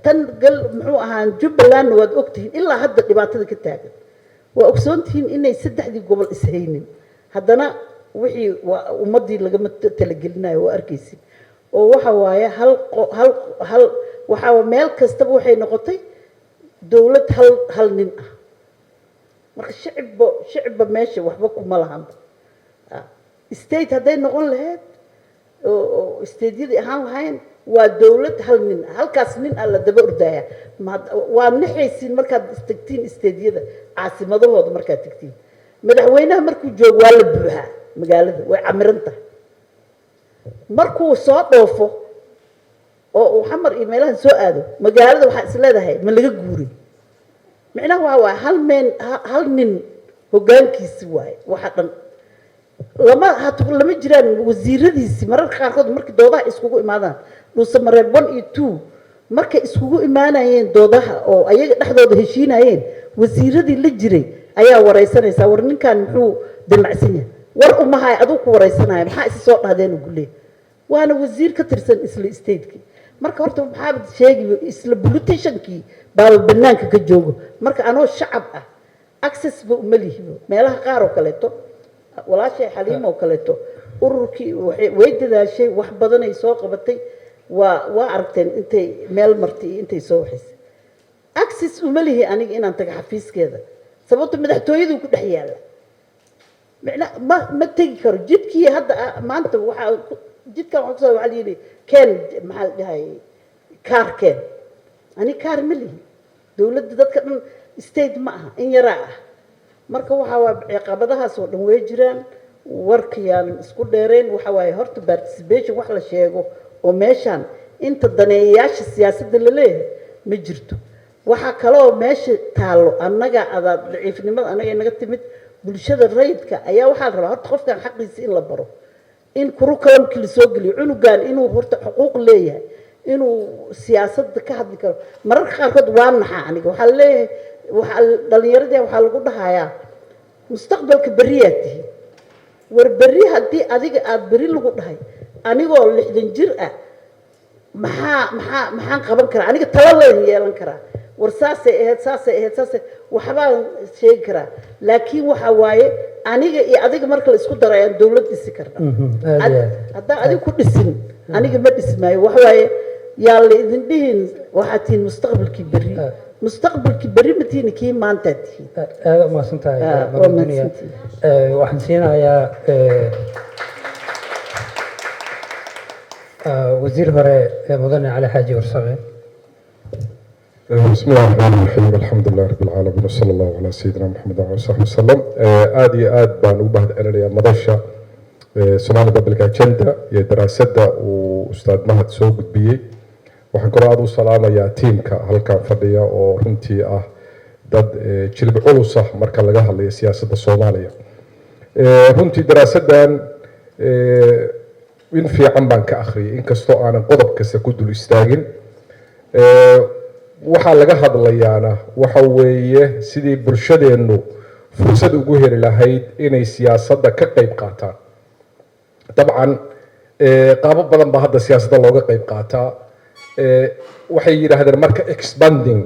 S4: tan gal muxuu ahaa Jubbalandna waad ogtihiin ilaa hadda dhibaatada ka taagan. Waa ogsoontihiin inay saddexdii gobol ishaynin. Haddana wixii waa ummaddii lagama talagelinayo, waa arkaysin. Oo waxa waaye hal hal hal waxaa meel kastaba waxay noqotay dowlad hal nin ah. Marka shicibba meesha waxba kuma lahanba. State hadday noqon lahayd oo stateyadii ahaan lahayn, waa dowlad hal nin ah. Halkaas nin ah la daba ordaya. Waa naxaysiin markaad tagtiin stateyada caasimadahooda. Markaad tagtiin, madaxweynaha markuu joogo waa la buuxaa, magaalada way camiran tahay. Markuu soo dhoofo oo uu Xamar iyo meelahan soo aado, magaalada waxaa is leedahay ma laga guuray? Micnaha waxa waaye hal meen, hal nin hoggaankiisi waaye waxa dhan. Lama hat lama jiraan wasiiradiisi. Mararka qaarkood markii doodaha iskugu imaadaan, Dhuusamareeb 1 iyo 2 markay iskugu imaanayeen doodaha oo ayaga dhexdooda heshiinayeen, wasiiradii la jiray ayaa wareysanaysaa: "War ninkan muxuu damacsan yahay?" "War umahay, aduu ku wareysanaya, maxaa isa soo dhahdeen?" Ugu leey waana wasiir ka tirsan isla stateki. Marka horta maxaa sheegi, isla politiciankii baaba banaanka ka joogo. Marka anoo shacab ah access ba uma lihibo meelaha qaar oo kaleeto. Walaashay Xaliim oo kaleeto ururkii way dadaashay, wax badanay soo qabatay. Waa aragteen intay meel martay iyo intay soo waxaysay. Access uma lihi aniga inaan tago xafiiskeeda, sababto madaxtooyadu ku dhex yaalla. Micna ma tegi karo jidkii hadda. Maanta waxaa jidkan waxaa kusoo, waxaa la yidhi keen, maxaa la dhahay, kaar keen. Ani kaar ma lihi. Dowladda dadka dhan state ma aha, in yaraa ah. Marka waxaa waa caqabadahaas oo dhan way jiraan. Warkayaan isku dheerayn. Waxa waaye horta participation wax la sheego oo meeshaan inta daneeyayaasha siyaasadda la leeyahay ma jirto. Waxaa kaloo meesha taallo annaga adaa daciifnimada annaga inaga timid. Bulshada rayidka ayaa waxaa la rabaa horta qofkan xaqiisa in la baro, in curriculumkii lasoo geliyo cunugan inuu horta xuquuq leeyahay, inuu siyaasadda ka hadli karo. Mararka qaarkood waa naxaa aniga. Waxaa leeyahay, waxaa dhalinyaradii waxaa lagu dhahayaa mustaqbalka berriyaa tihi. War berri haddii adiga aada berri lagu dhahay, anigoo 60 jir ah, maxaa maxaan qaban karaa aniga? Talo leen yeelan karaa. War saasay ahayd, saasay ahayd, saasay, waxbaan sheegi karaa. Laakiin waxa waaye aniga iyo adiga marka la isku daro ayaan dowlad dhisi karna.
S1: Aad iyo aad.
S4: Haddaan adiga ku dhisin, aniga ma dhismaayo. Waxa waaye yaa la idin dhihin waxaad tihiin mustaqbalkii berri. Mustaqbalkii berri ma tihiin, kii maantaad tihiin.
S1: Aad u mahadsan tahay.
S4: Waa
S1: Marwo Dunia.
S4: mahadsantihiin.
S1: Waxaan siinayaa wasiir hore ee mudane Cali Xaaji Warsame.
S5: بسم الله الرحمن الرحيم، الحمد لله رب العالمين، وصلى الله على سيدنا محمد وعلى صحبه وسلم. Aad iyo aad baan ugu mahad celinayaa madasha Somali Public Agenda iyo daraasadda uu Ustaad Mahad soo gudbiyey. Waxaan kaloo aad u salaamayaa tiimka halkan fadhiya oo runtii ah dad jilib culus ah marka laga hadlayo siyaasadda Soomaaliya. Runtii daraasaddan in fiican baan ka akhriyay, inkastoo aanan qodob kasta ku dul istaagin. Waxaa laga hadlayaana waxa weeye sidii bulshadeennu fursad ugu heli lahayd inay siyaasadda ka qayb qaataan. Dabcan qaabo badan baa hadda siyaasadda looga qayb qaataa. Waxay yidhaahdeen marka expanding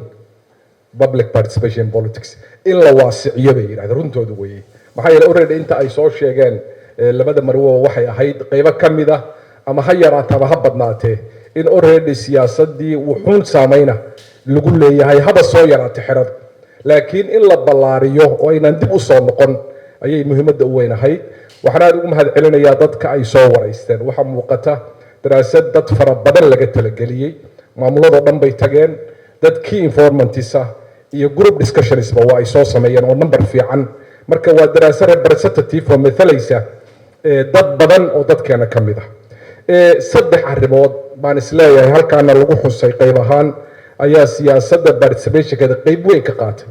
S5: public participation in politics, in la waasiciyo bay yidhahdeen. Runtooda weeye, maxaa yeelay already inta ay soo sheegeen labada marwo waxay ahayd qaybo ka mid ah, ama ha yaraata ama ha badnaatee, in already siyaasaddii wuxuun saameyna lagu leeyahay, haba soo yaraata xerada, laakiin in la ballaariyo oo aynaan dib u soo noqon ayay muhiimadda u weyn ahayd. Waxaan aad ugu mahad celinayaa dadka ay soo waraysteen. Waxaa muuqata daraasad dad fara badan laga talageliyey. Maamuladoo dhan bay tageen, dad key informants ah iyo group discussionsba waa ay soo sameeyeen oo number fiican. Marka waa daraasad representative oo mathalaysa dad badan oo dadkeena ka mid ah. Saddex arrimood baan isleeyahay halkaana lagu xusay qayb ahaan ayaa siyaasadda participationkeeda qayb weyn ka qaatay.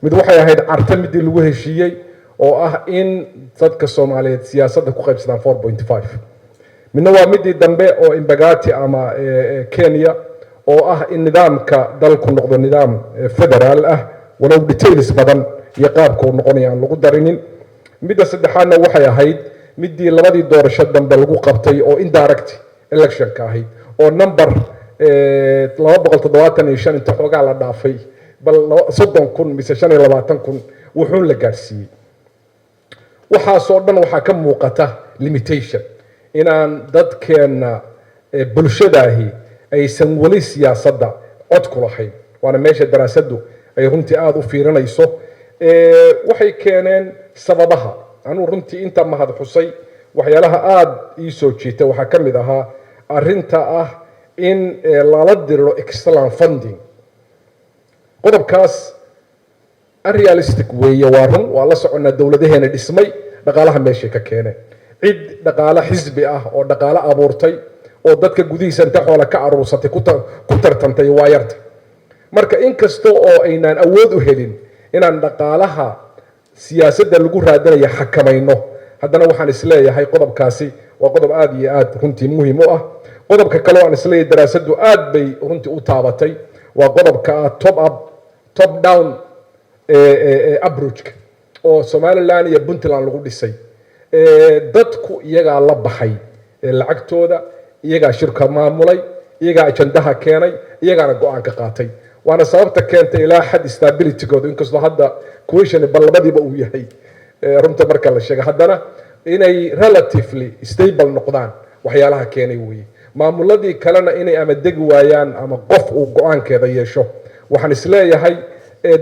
S5: Mid waxay ahayd Carta midii lagu heshiiyey oo ah in dadka Soomaaliyeed siyaasadda ku qaybsadaan 4.5. Midna waa midii dambe oo Imbagati ama Kenya, oo ah in nidaamka dalku noqdo nidaam federaal ah, walow details badan iyo qaabka uu noqonaya aan lagu darinin. Midda saddexaadna waxay ahayd midii labadii doorasho dambe lagu qabtay oo indirect electionka ahayd, oo number 275 inta xoogaa la dhaafay, bal 30,000 mise 25,000 wuxuun la gaadhsiiyey. Waxaasoo dhan waxaa ka muuqata limitation inaan dadkeenna bulshadaahi aysan weli siyaasadda cod ku lahayn, waana meesha daraasaddu ay runtii aada u fiirinayso. Waxay keeneen sababaha. Anuu runtii inta mahad xusay, waxyaalaha aada ii soo jiita waxaa ka mid ahaa arrinta ah in lala diro external funding. Qodobkaas unrealistic weeye, waa run. Waa la soconnaa dowladaheena dhismay dhaqaalaha meeshay ka keeneen. Cid dhaqaale xisbi ah oo dhaqaale abuurtay oo dadka gudihiisa inta xoola ka aruursatay ku tartantay waa yarta. Marka inkasta oo aynaan awood u helin inaan dhaqaalaha siyaasadda lagu raadinaya xakamayno, haddana waxaan isleeyahay qodobkaasi waa qodob aada iyo aada runtii muhiim u ah. Qodobka kale oo aan isleeyahay daraasaddu aad bay runtii u taabatay waa qodobka ah top up top down approachka oo Somaliland iyo Puntland lagu dhisay. Dadku iyagaa la baxay lacagtooda, iyagaa shirka maamulay, iyagaa ajandaha keenay, iyagaana go-aan ka qaatay. Waana sababta keentay ilaa xad stabilitygooda, inkastoo hadda questionable labadiiba uu yahay runta marka la sheega, haddana inay relatively stable noqdaan waxyaalaha keenay weeye. Maamuladii kalena inay ama degi waayaan ama qof uu go-aankeeda yeesho. Waxaan isleeyahay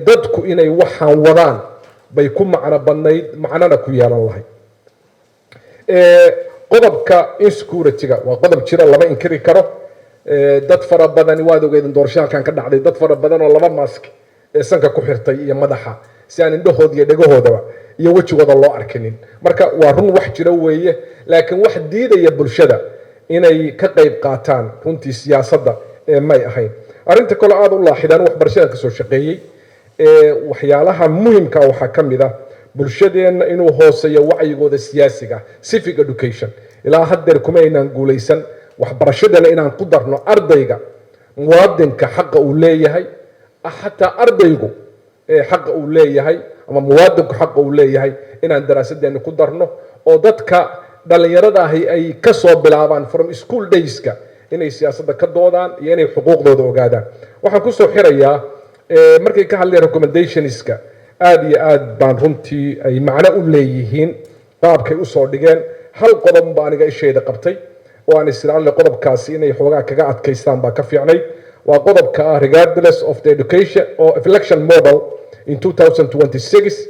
S5: dadku inay waxaan wadaan bay ku macno badnayd, macnona ku yeelan lahayd. Qodobka insecurity-ga waa qodob jira, lama inkiri karo. Dad fara badani waad ogeydin doorasho halkan ka dhacday, dad fara badan oo laba mask ee sanka ku xirtay iyo madaxa si aan indhahooda iyo dhegahoodaba iyo wejigooda loo arkinin. Marka waa run, wax jira weeye, laakiin wax diidaya bulshada inay ka qayb qaataan runtii siyaasadda ee may ahayn. Arrinta kale aada u laaxidaan, waxbarashadan kasoo shaqeeyey, waxyaalaha muhimka waxaa ka mid ah bulshadeenna inuu hooseeyo wacyigooda siyaasiga, civic education. Ilaa haddeer kuma aynaan guulaysan waxbarashadana inaan ku darno ardayga muwaadinka xaqa uu leeyahay, xataa ardaygu xaqa uu leeyahay ama muwaadinku xaqa uu leeyahay, inaan daraasadeena ku darno oo dadka dhallinyarada ahi ay ka soo bilaabaan from school dayska inay siyaasadda ka doodaan iyo inay xuquuqdooda ogaadaan. Waxaan kusoo xirayaa, markay ka hadleen recommendationska, aada iyo aad baan runtii ay macno u leeyihiin qaabkay usoo dhigeen. Hal qodob ba aniga ishayda qabtay oo aan isla qodobkaasi inay xoogaa kaga adkaystaan baa ka fiicnay. Waa qodobka ah, "Regardless of the education or election model in 2026,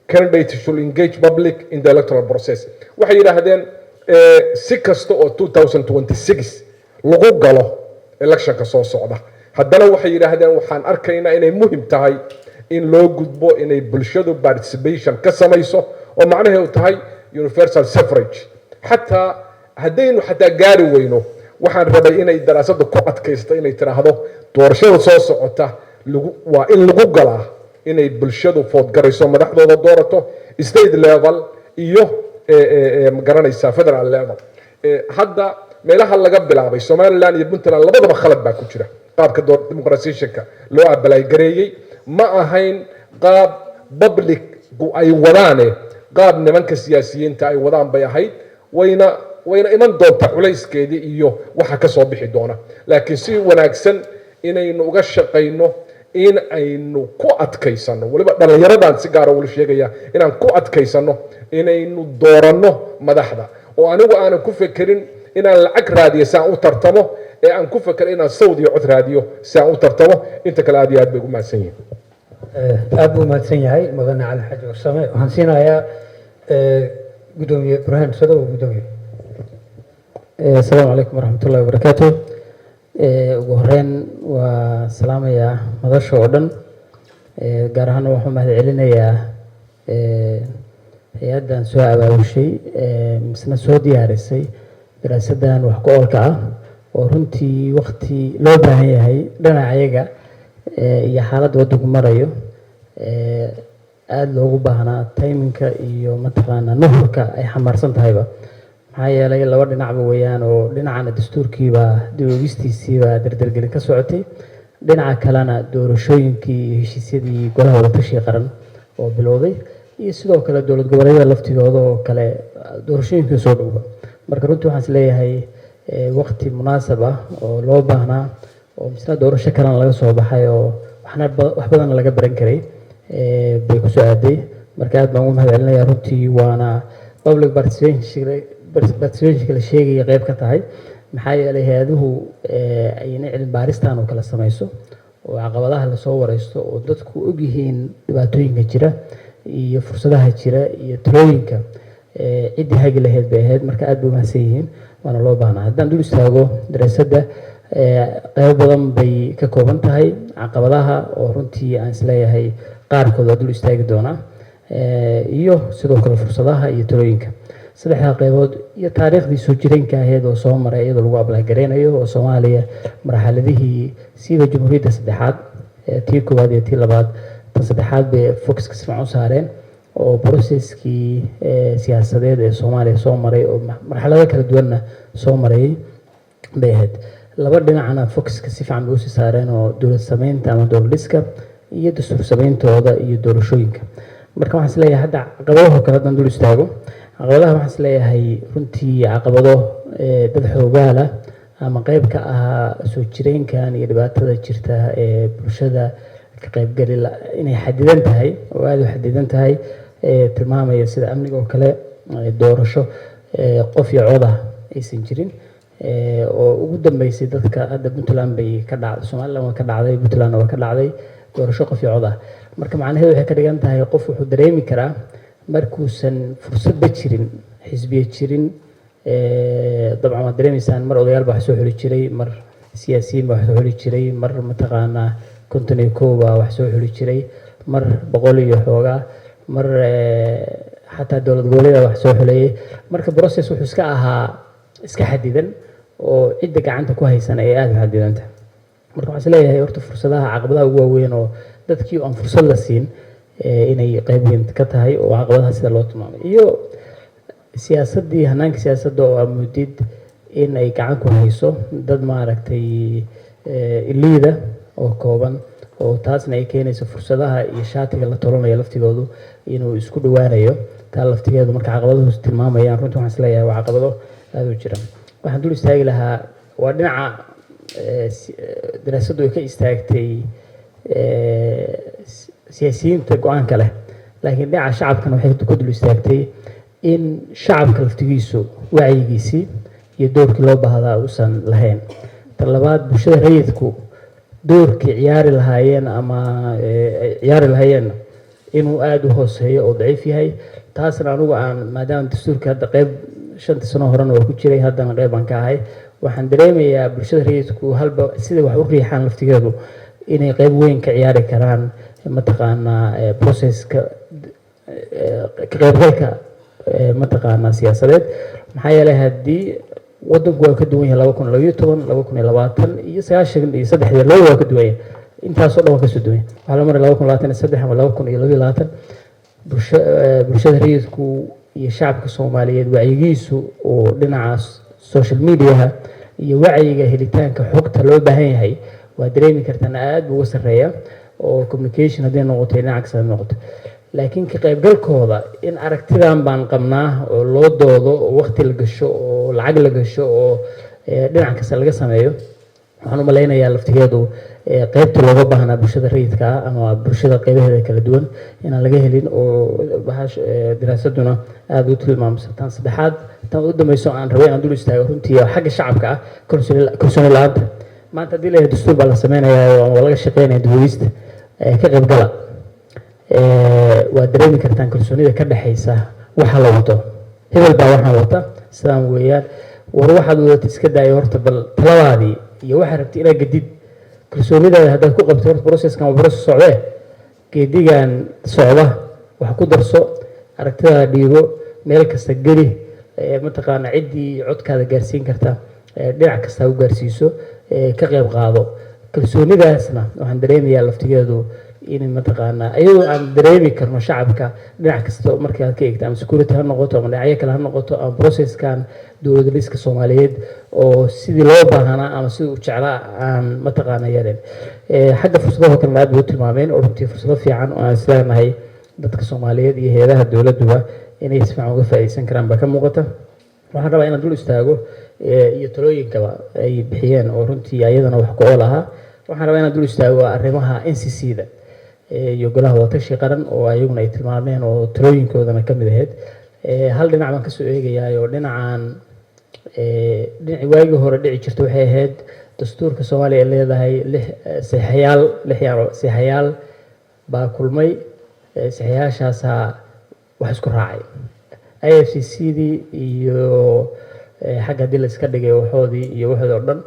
S5: candidates should engage public in the electoral process." Waxay yidhaahdeen si kasta oo 2026 lagu galo electionka soo socda, haddana waxay yidhaahdeen waxaan arkaynaa inay muhim tahay in loo gudbo inay bulshadu participation ka samayso, oo macnaheedu tahay universal suffrage, xataa haddaynu xataa gaari weyno. Waxaan rabay inay daraasadda ku adkaysto inay tiraahdo doorashada soo socota lagu waa in lagu galaa inay bulshadu vote garayso, madaxdooda doorato, state level iyo magaranaysaa federal level. Hadda meelaha laga bilaabay, Somaliland iyo Puntland, labadaba khalad baa ku jira. Qaabka democratizationka loo apply gareeyey ma ahayn qaab public ay wadaane, qaab nimanka siyaasiyiinta ay wadaan bay ahayd. Wayna iman doontaa culayskeedii iyo waxa ka soo bixi doona, laakiin si wanaagsan inaynu uga shaqayno, in aynu ku adkaysano, waliba dhallinyaradan si gaara ula sheegaya, inaan ku adkaysano inaynu dooranno madaxda, oo anigu aanan ku fekerin inaan lacag raadiyo si aan u tartamo, ee aan ku fekero inaan sawd iyo cod raadiyo si aan u tartamo. Inta kale aad iyo aad bay ugu mahadsan yihiin.
S1: Aad buu mahadsan yahay mudane Cali Xaaji Warsame. Waxaan siinayaa gudoomiye Burhaan Sadow. Gudoomiye.
S6: Asalaamu calaykum waraxmatullahi wabarakaatu. Ugu horeyn waa salaamayaa madasha oo dhan, gaar ahaan waxaan mahad celinayaa hay-addan soo abaabushay misna soo diyaarisay daraasaddan wax ku oolka ah, oo runtii waqti loo baahan yahay dhinaca ayaga iyo xaaladda waddanku marayo aada loogu baahnaa, timingka iyo mataqaanaa nuhurka ay xambaarsan tahayba. Maxaa yeelay laba dhinacba weeyaan, oo dhinacana dastuurkiibaa dib u eegistiisiibaa dardargelin ka socotay, dhinaca kalena doorashooyinkii iyo heshiisyadii golaha wadatashiga qaran oo bilowday, iyo sidoo kale dowlad goboleedyada laftigooda oo kale doorashooyinkii soo dhowba. Marka runtii waxaan is leeyahay waqti munaasab ah oo loo baahnaa, oo misna doorasho kalena laga soo baxay, oo waxna wax badanna laga baran karay bay kusoo aaday. Marka aad baan ugu mahad celinaya runtii, waana public participationka la sheegaya qayb ka tahay. Maxaa yeelay hay-aduhu ayna cilmi baaristan oo kale samayso oo caqabadaha lasoo wareysto oo dadku ogyihiin dhibaatooyinka jira iyo fursadaha jira iyo talooyinka ciddii hagi lahayd bay ahayd. Marka aad bay umahadsan yihiin, waana loo baahnaa. Haddaan dul istaago daraasadda, qaybo badan bay ka kooban tahay. Caqabadaha oo runtii aan isleeyahay qaarkood waa dul istaagi doonaa, iyo sidoo kale fursadaha iyo talooyinka, saddexdaa qaybood, iyo taariikhdii soo jireenka ahayd oo soo maray iyadoo lagu apply gareynayo, oo Soomaaliya marxaladihii siiba jamhuuriyadda saddexaad, tii koowaad iyo tii labaad, tan saddexaad bay focuska si fiican u saareen, oo processkii siyaasadeed ee Soomaaliya soo maray oo marxalado kala duwanna soo marayay bay ahayd. Laba dhinacna focuska si fiican bay usii saareen, oo dowlad sameynta ama dowlad dhiska iyo dastuur sameyntooda iyo doorashooyinka. Marka waxaan isleeyahay hadda caqabadaho kale haddaan dul istaago, caqabadaha waxaan isleeyahay runtii caqabado dad xoogaala ama qayb ka ahaa soo jireenkan iyo dhibaatada jirta ee bulshada ka qaybgali inay xadidan tahay oo aada u xadidan tahay tilmaamaya, sida amniga oo kale, doorasho qof iyo cod ah aysan jirin. Oo ugu dambeysay dadka hadda Puntland bay ka dhacday, Somaliland waa ka dhacday, Puntland waa ka dhacday doorasho qof iyo cod ah. Marka macnaheedu waxay ka dhigan tahay qof wuxuu dareemi karaa markuusan fursadba jirin, xisbiye jirin. Dabcan waad dareemaysaan, mar odayaal baa wax soo xuli jiray, mar siyaasiyiin baa wax soo xuli jiray, mar mataqaanaa 51 baa wax soo xuli jiray, mar 100 iyo xoogaa, mar xataa dowlad goboleeda wax soo xuleeyay. Marka process wuxuu iska ahaa iska xadidan oo cidda gacanta ku haysan ay aada u xadidanta. Marka waxaan isleeyahay horta fursadaha, caqabadaha ugu waaweyn oo dadkii aan fursad la siin inay qayb weyn ka tahay oo caqabadaha sida loo tilmaamay, iyo siyaasaddii, hanaanka siyaasadda oo aad moodid in ay gacan ku hayso dad maaragtay elite oo kooban, oo taasna ay keenayso fursadaha iyo shaatiga la tolanayo laftigoodu inuu isku dhawaanayo taa laftigeedu. Marka caqabaduhu tilmaamayaan, runtii waxaan isleeyahay waa caqabado aada u jira. Waxaan dul istaagi lahaa waa dhinaca daraasaddu ay ka istaagtay siyaasiyiinta go-aanka leh, laakiin dhinaca shacabkana waxay ku dul istaagtay in shacabka laftigiisu wacyigiisii iyo doorkii loo baahdaa uusan lahayn. Tan labaad, bulshada rayidku doorkii ciyaari lahaayeen ama ay ciyaari lahaayeen inuu aada u hooseeyo oo daciif yahay. Taasna anigu aan maadaama dastuurka hadda qeyb 5-tii sano horena waa ku jiray, haddana qeyb baan ka ahay, waxaan dareemayaa bulshada rayidku halba sida wax u riixaan laftigeedu inay qeyb weyn ka ciyaari karaan mataqaanaa processka ka qaybgalka mataqaanaa siyaasadeed. Maxaa yeelay haddii wadanku waa ka duwan yahay 2012, 2020 iyo 93-dii, labada waa ka duwan yahay, intaasoo dhan waa kasoo duwan yahay. Waxaa la maray 2023 ama 2022. Bulshada rayidku iyo shacabka Soomaaliyeed wacyigiisu oo dhinaca social mediaha iyo wacyiga helitaanka xogta loo baahan yahay waa dareemi kartaan, aad buu uga sarreeya oo communication hadday noqoto, dhinaca kasta noqoto. Laakiin ka qaybgalkooda in aragtidan baan qabnaa oo loo doodo oo waqti la gasho oo lacag la gasho oo dhinac kasta laga sameeyo, waxaan u malaynayaa laftigeedu qaybta looga baahnaa bulshada rayidka ah ama bulshada qaybaheeda kala duwan inaan laga helin, oo daraasaduna aada u tilmaamsa. Tan saddexaad, tan u dambeyso aan rabay inaan dul istaago runtii xagga shacabka ah, kalsooni la-aanta. Maanta haddii la yahay dastuur baa la sameynayaa oo laga shaqeynaya dib ka qaybgala, waa dareemi kartaan kalsoonida ka dhexaysa waxa la wato. Hebel baa waxaan wata, sidaan weeyaan, war waxaad wadata iska daayo, horta bal taladaadii iyo waxaad rabtay inaad gedid kalsoonidaada haddaad ku qabto, horta processkan waa process socdee, geedigan socda wax ku darso, aragtidaada dhiibo, meel kasta geli, mataqaana ciddii codkaada gaarsiin karta dhinac kasta u gaarsiiso, ka qayb qaado. Kalsoonidaasna waxaan dareemayaa laftigeedu in mataqaanaa iyadoo aan dareemi karno shacabka dhinac kasta markii aad ka eegto, ama security ha noqoto ama dhinacyo kale ha noqoto, ama processkan dowlad dhiska Soomaaliyeed oo sidii loo baahanaa ama sidii u jeclaa aan mataqaana yeelen. Xagga fursadaha kalena aad bay u tilmaameen, oo runtii fursado fiican oo aan isleenahay dadka Soomaaliyeed iyo hay-adaha dowladduba inay si fiican uga faa'iideysan karaan baa ka muuqata. Waxaan rabaa inaan dul istaago iyo talooyinkaba ay bixiyeen oo runtii ayadana wax ku ool ahaa. Waxaan rabaa inaan dul istaago arrimaha NCC-da iyo golaha wadatashiga qaran oo ayaguna ay tilmaameen oo talooyinkoodana ka mid ahayd. Hal dhinac baan kasoo eegayaa oo dhinacan dhinacii waagii hore dhici jirta waxay ahayd dastuurka Soomaaliya ay leedahay lix saxiixayaal, lix saxiixayaal baa kulmay, saxiixayaashaasaa wax isku raacay. IFCC-dii iyo xagga haddii la iska dhigay waxoodii iyo waxoodii oo dhan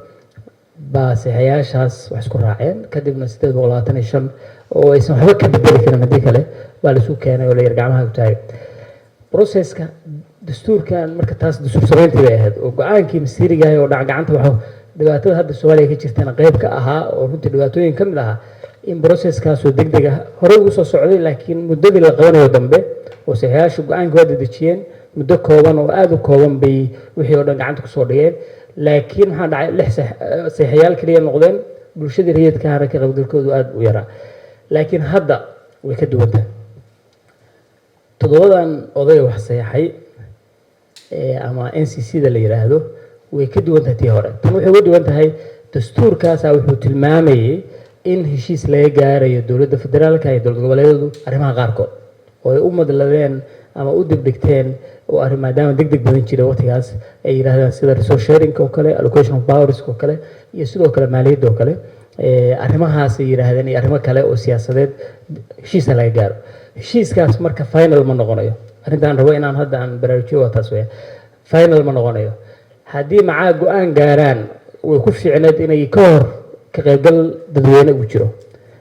S6: baa saxiixayaashaas wax isku raaceen. Kadibna 825 oo aysan waxba ka bedeli karin haddii kale baa la isu keenay oo la yar gacmaha ku taagay processka dastuurkan. Marka taas dastuur samayntii bay ahayd oo go-aankii masiirigahay oo dhac gacanta waxa dhibaatada hadda Soomaaliya ka jirtana qayb ka ahaa, oo runtii dhibaatooyin ka mid ahaa in processkaasoo degdeg ah horey ugu soo socday, laakiin muddadii la qabanayo dambe oo saxiixayaashu go-aanka waa dedejiyeen, muddo kooban oo aada u kooban bay wixii oo dhan gacanta kusoo dhigeen. Laakiin maxaa dhacay? Lix saxiixayaal keliya noqdeen, bulshadii rayidka ahna ka qaybgalkoodu aada u yaraa. Laakiin hadda way ka duwan tahay. Toddobadan oday wax saxeexay ama NCC da la yiraahdo way ka duwan tahay tii hore. Tan waxay uga duwan tahay dastuurkaasaa wuxuu tilmaamayay in heshiis laga gaarayo dowladda federaalka iyo dowlad goboleedyadu arrimaha qaarkood oo ay u madladeen. Ama u dibdhigteen oo arrin maadaama deg deg badan jiray waqtigaas, ay yidhaahdaan sida resource sharing oo kale, allocation of powers oo kale, iyo sidoo kale maaliyadda oo kale. Arrimahaas ay yidhaahdeen iyo arrimo kale oo siyaasadeed heshiisa laga gaaro. Heshiiskaas marka final ma noqonayo. Arrintaan rabo inaan hadda aan baraarujiyo waa taas weya. Final ma noqonayo. Haddii macaa go-aan gaaraan, way ku fiicneed inay ka hor ka qaybgal dadweyne uu jiro,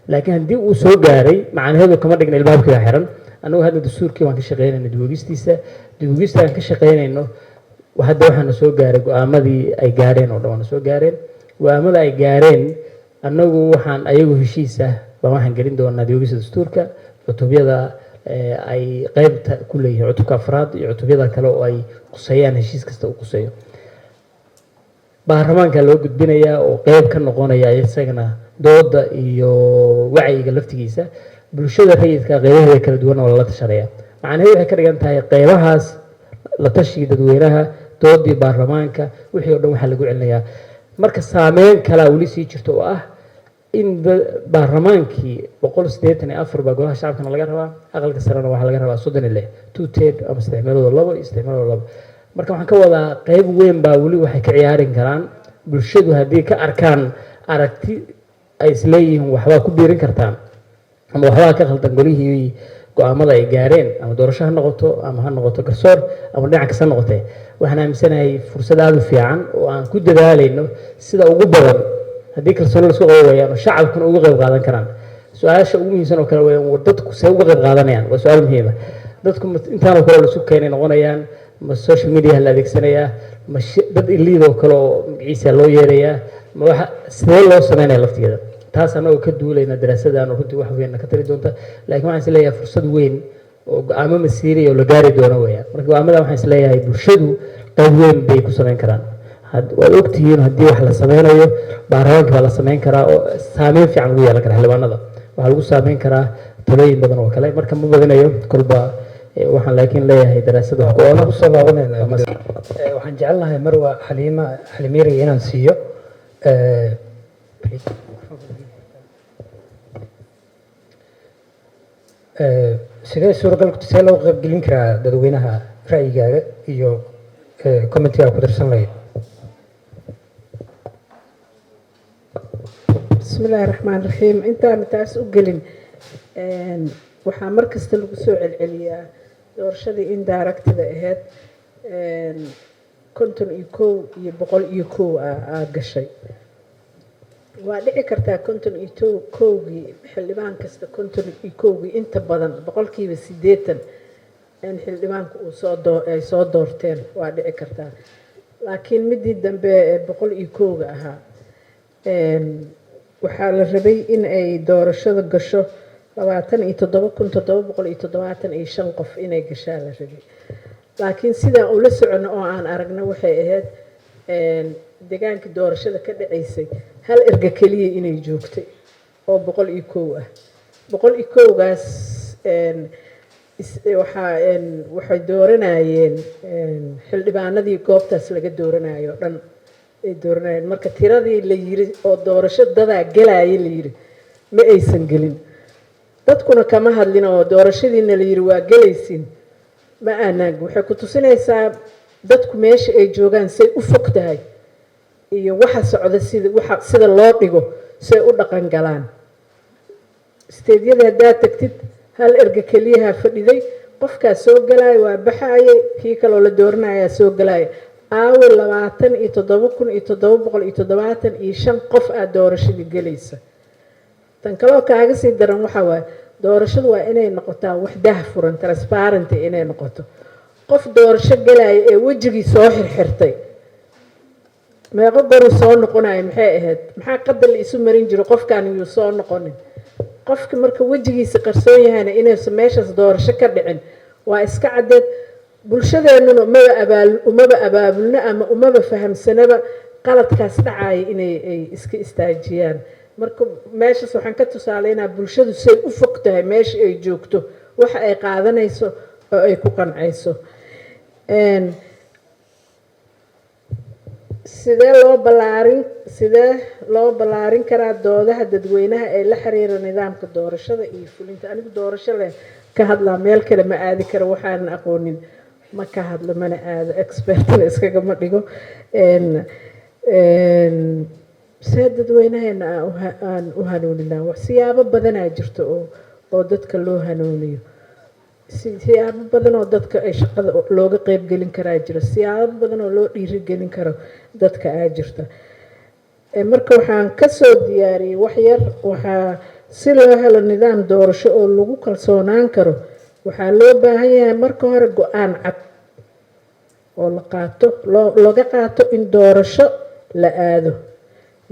S6: laakiin haddii uu soo gaaray, macnaheedu kama dhigna ilbaabkii baa xiran. Annagu hadda dastuurkii waan ka shaqeynayna, dib-u-eegistiisa, dib-u-eegista aan ka shaqeynayno. Hadda waxaana soo gaaray go-aamadii ay gaareen oo dhan waana soo gaareen. Go-aamada ay gaareen, annagu waxaan ayagu heshiis ah baan waxaan gelin doonaa dib-u-eegista dastuurka cutubyada ay qeybta ku leeyihiin, cutubka afraad iyo cutubyada kale oo ay quseeyaan, heshiis kasta uu quseeyo. Baarlamaanka loo gudbinayaa oo qeyb ka noqonaya isagana dooda iyo wacyiga laftigiisa. Bulshada rayidka qeybaheeda kala duwan oo lala tashanaya, macnaheedu waxay ka dhigan tahay qeybahaas la tashigii dadweynaha, doodii baarlamaanka, wixii oo dhan waxaa lagu celinayaa. Marka saameyn kalaa weli sii jirto oo ah in baarlamaankii 184 baa golaha shacabkana laga rabaa, aqalka sarena waxaa laga rabaa 36, 2/3 ama saddex meelood oo labo iyo saddex meelood oo labo. Marka waxaan ka wadaa qeyb weyn baa weli waxay ka ciyaarin karaan bulshadu haddii ka arkaan aragti ay isleeyihiin waxbaa ku biirin kartaan ama waxbaa ka khaldan golihii go-aamada ay gaareen, ama doorasho ha noqoto ama ha noqoto garsoor ama dhinac kasta noqotee. Waxaan aaminsanahay fursad aada u fiican oo aan ku dadaalayno sida ugu badan haddii kalsooni lasku qabo wayaan oo shacabkuna uga qayb qaadan karaan. Su-aasha ugu muhiimsan oo kale wayaan, war dadku see uga qayb qaadanayaan? Waa su-aal muhiima. Dadku intaanoo kale lasu keenay noqonayaan, ma social media la adeegsanayaa, ma dad iliid oo kale oo magaciisa loo yeerayaa, ma waxa sidee loo sameynaya laftigeeda? Taas annagoo ka duulayna daraasadan oo runtii wax weyn ka tari doonta. Laakiin waxaan is leeyahay fursad weyn oo go-aamo masiiri oo la gaari doono weeyaan. Marka go-aamada waxaan is leeyahay bulshadu qayb weyn bay ku sameyn karaan. Waad ogtihiin, haddii wax la sameynayo baarlamaanka baa la sameyn karaa oo saameyn fiican lagu yeelan karaa. Xildhibaanada waxaa lagu saameyn karaa talooyin badan oo kale. Marka ma badinayo kolba, waxaan laakiin leeyahay daraasad wax ku oola.
S1: Usoo laabanayna. Waxaan jecelnahay Marwa Xaliima Xalimiiri inaan siiyo. Please. Sidee suuragal see loo qaybgelin karaa dadweynaha, ra'yigaaga iyo commentiga ku darsan lahayd?
S3: Bismi illaahi raxmaan raxiim. Intaan taas u gelin, waxaa mar kasta lagu soo celceliyaa doorashadii indirectida ahayd, 51 iyo 101 aa gashay. Waa dhici kartaa 51gii xildhibaan kasta, 51gii inta badan 80% in xildhibaanku uu soo doo ay soo doorteen, waa dhici kartaa. Laakiin midii dambe ee 101-ga ahaa, waxaa la rabay in ay doorashada gasho 27,775 qof inay gashaa la rabay. Laakiin sidaan ula socono oo aan aragno, waxay ahayd degaankii doorashada ka dhaceysay hal erga keliya inay joogtay oo 101 ah. 101-gaas waxaa waxay dooranayeen xildhibaanadii goobtaas laga dooranayo o dhan ay dooranayeen. Marka tiradii la yiri oo doorasho dadaa gelaya la yiri ma aysan gelin. Dadkuna kama hadlin oo doorashadiina la yiri waa gelaysiin ma aanaan. Waxay ku tusinaysaa dadku meesha ay joogaan say u fog tahay iyo waxa socda, sida waxa sida loo dhigo say u dhaqan galaan. Isteedyada haddaad tagtid, hal erga keliyaha fadhiday, qofkaa soo galaya waa baxaayay, kii kaloo la dooranayaa soo galaya. Aawe 27,775 qof aad doorashadii gelaysa? Tan kaloo kaaga sii daran waxaa waaye, doorashadu waa inay noqotaa wax daah furan, transparent inay noqoto. Qof doorasho galaya ee wejigii soo xirxirtay, meeqo goruu soo noqonayo? Maxay ahayd? Maxaa qadar la isu marin jiro qofkaan yuu soo noqonin? Qofka marka wejigiisa qarsoon yahayna inaysan meeshaas doorasho ka dhicin waa iska caddeed. Bulshadeennuna umaba abaal umaba abaabulno ama umaba fahamsanaba qaladkaas dhacaya inay ay iska istaajiyaan. Marka meeshaas waxaan ka tusaaleynaa bulshadu say u fog tahay meesha ay joogto, waxa ay qaadanayso oo ay ku qancayso. Sidee loo ballaarin karaa doodaha dadweynaha ee la xiriira nidaamka doorashada iyo fulinta? Anigu doorasho leh ka hadlaa, meel kale ma aadi karo. Waxaanan aqoonin ma ka hadlo, mana aado, expertna iskagama dhigo. See dadweynaheena aan u hanuuninaa? Siyaabo badanaa jirto oo dadka loo hanuuniyo. Siyaabo badan oo dadka ay shaqada looga qeybgelin karaa jira. Siyaabo badan oo loo dhiirigelin karo dadka aa jirta. Marka waxaan kasoo diyaariyey wax yar. Waxaa si loo helo nidaam doorasho oo lagu kalsoonaan karo, waxaa loo baahan yahay marka hore go-aan cad oo la qaato, looga qaato in doorasho la aado,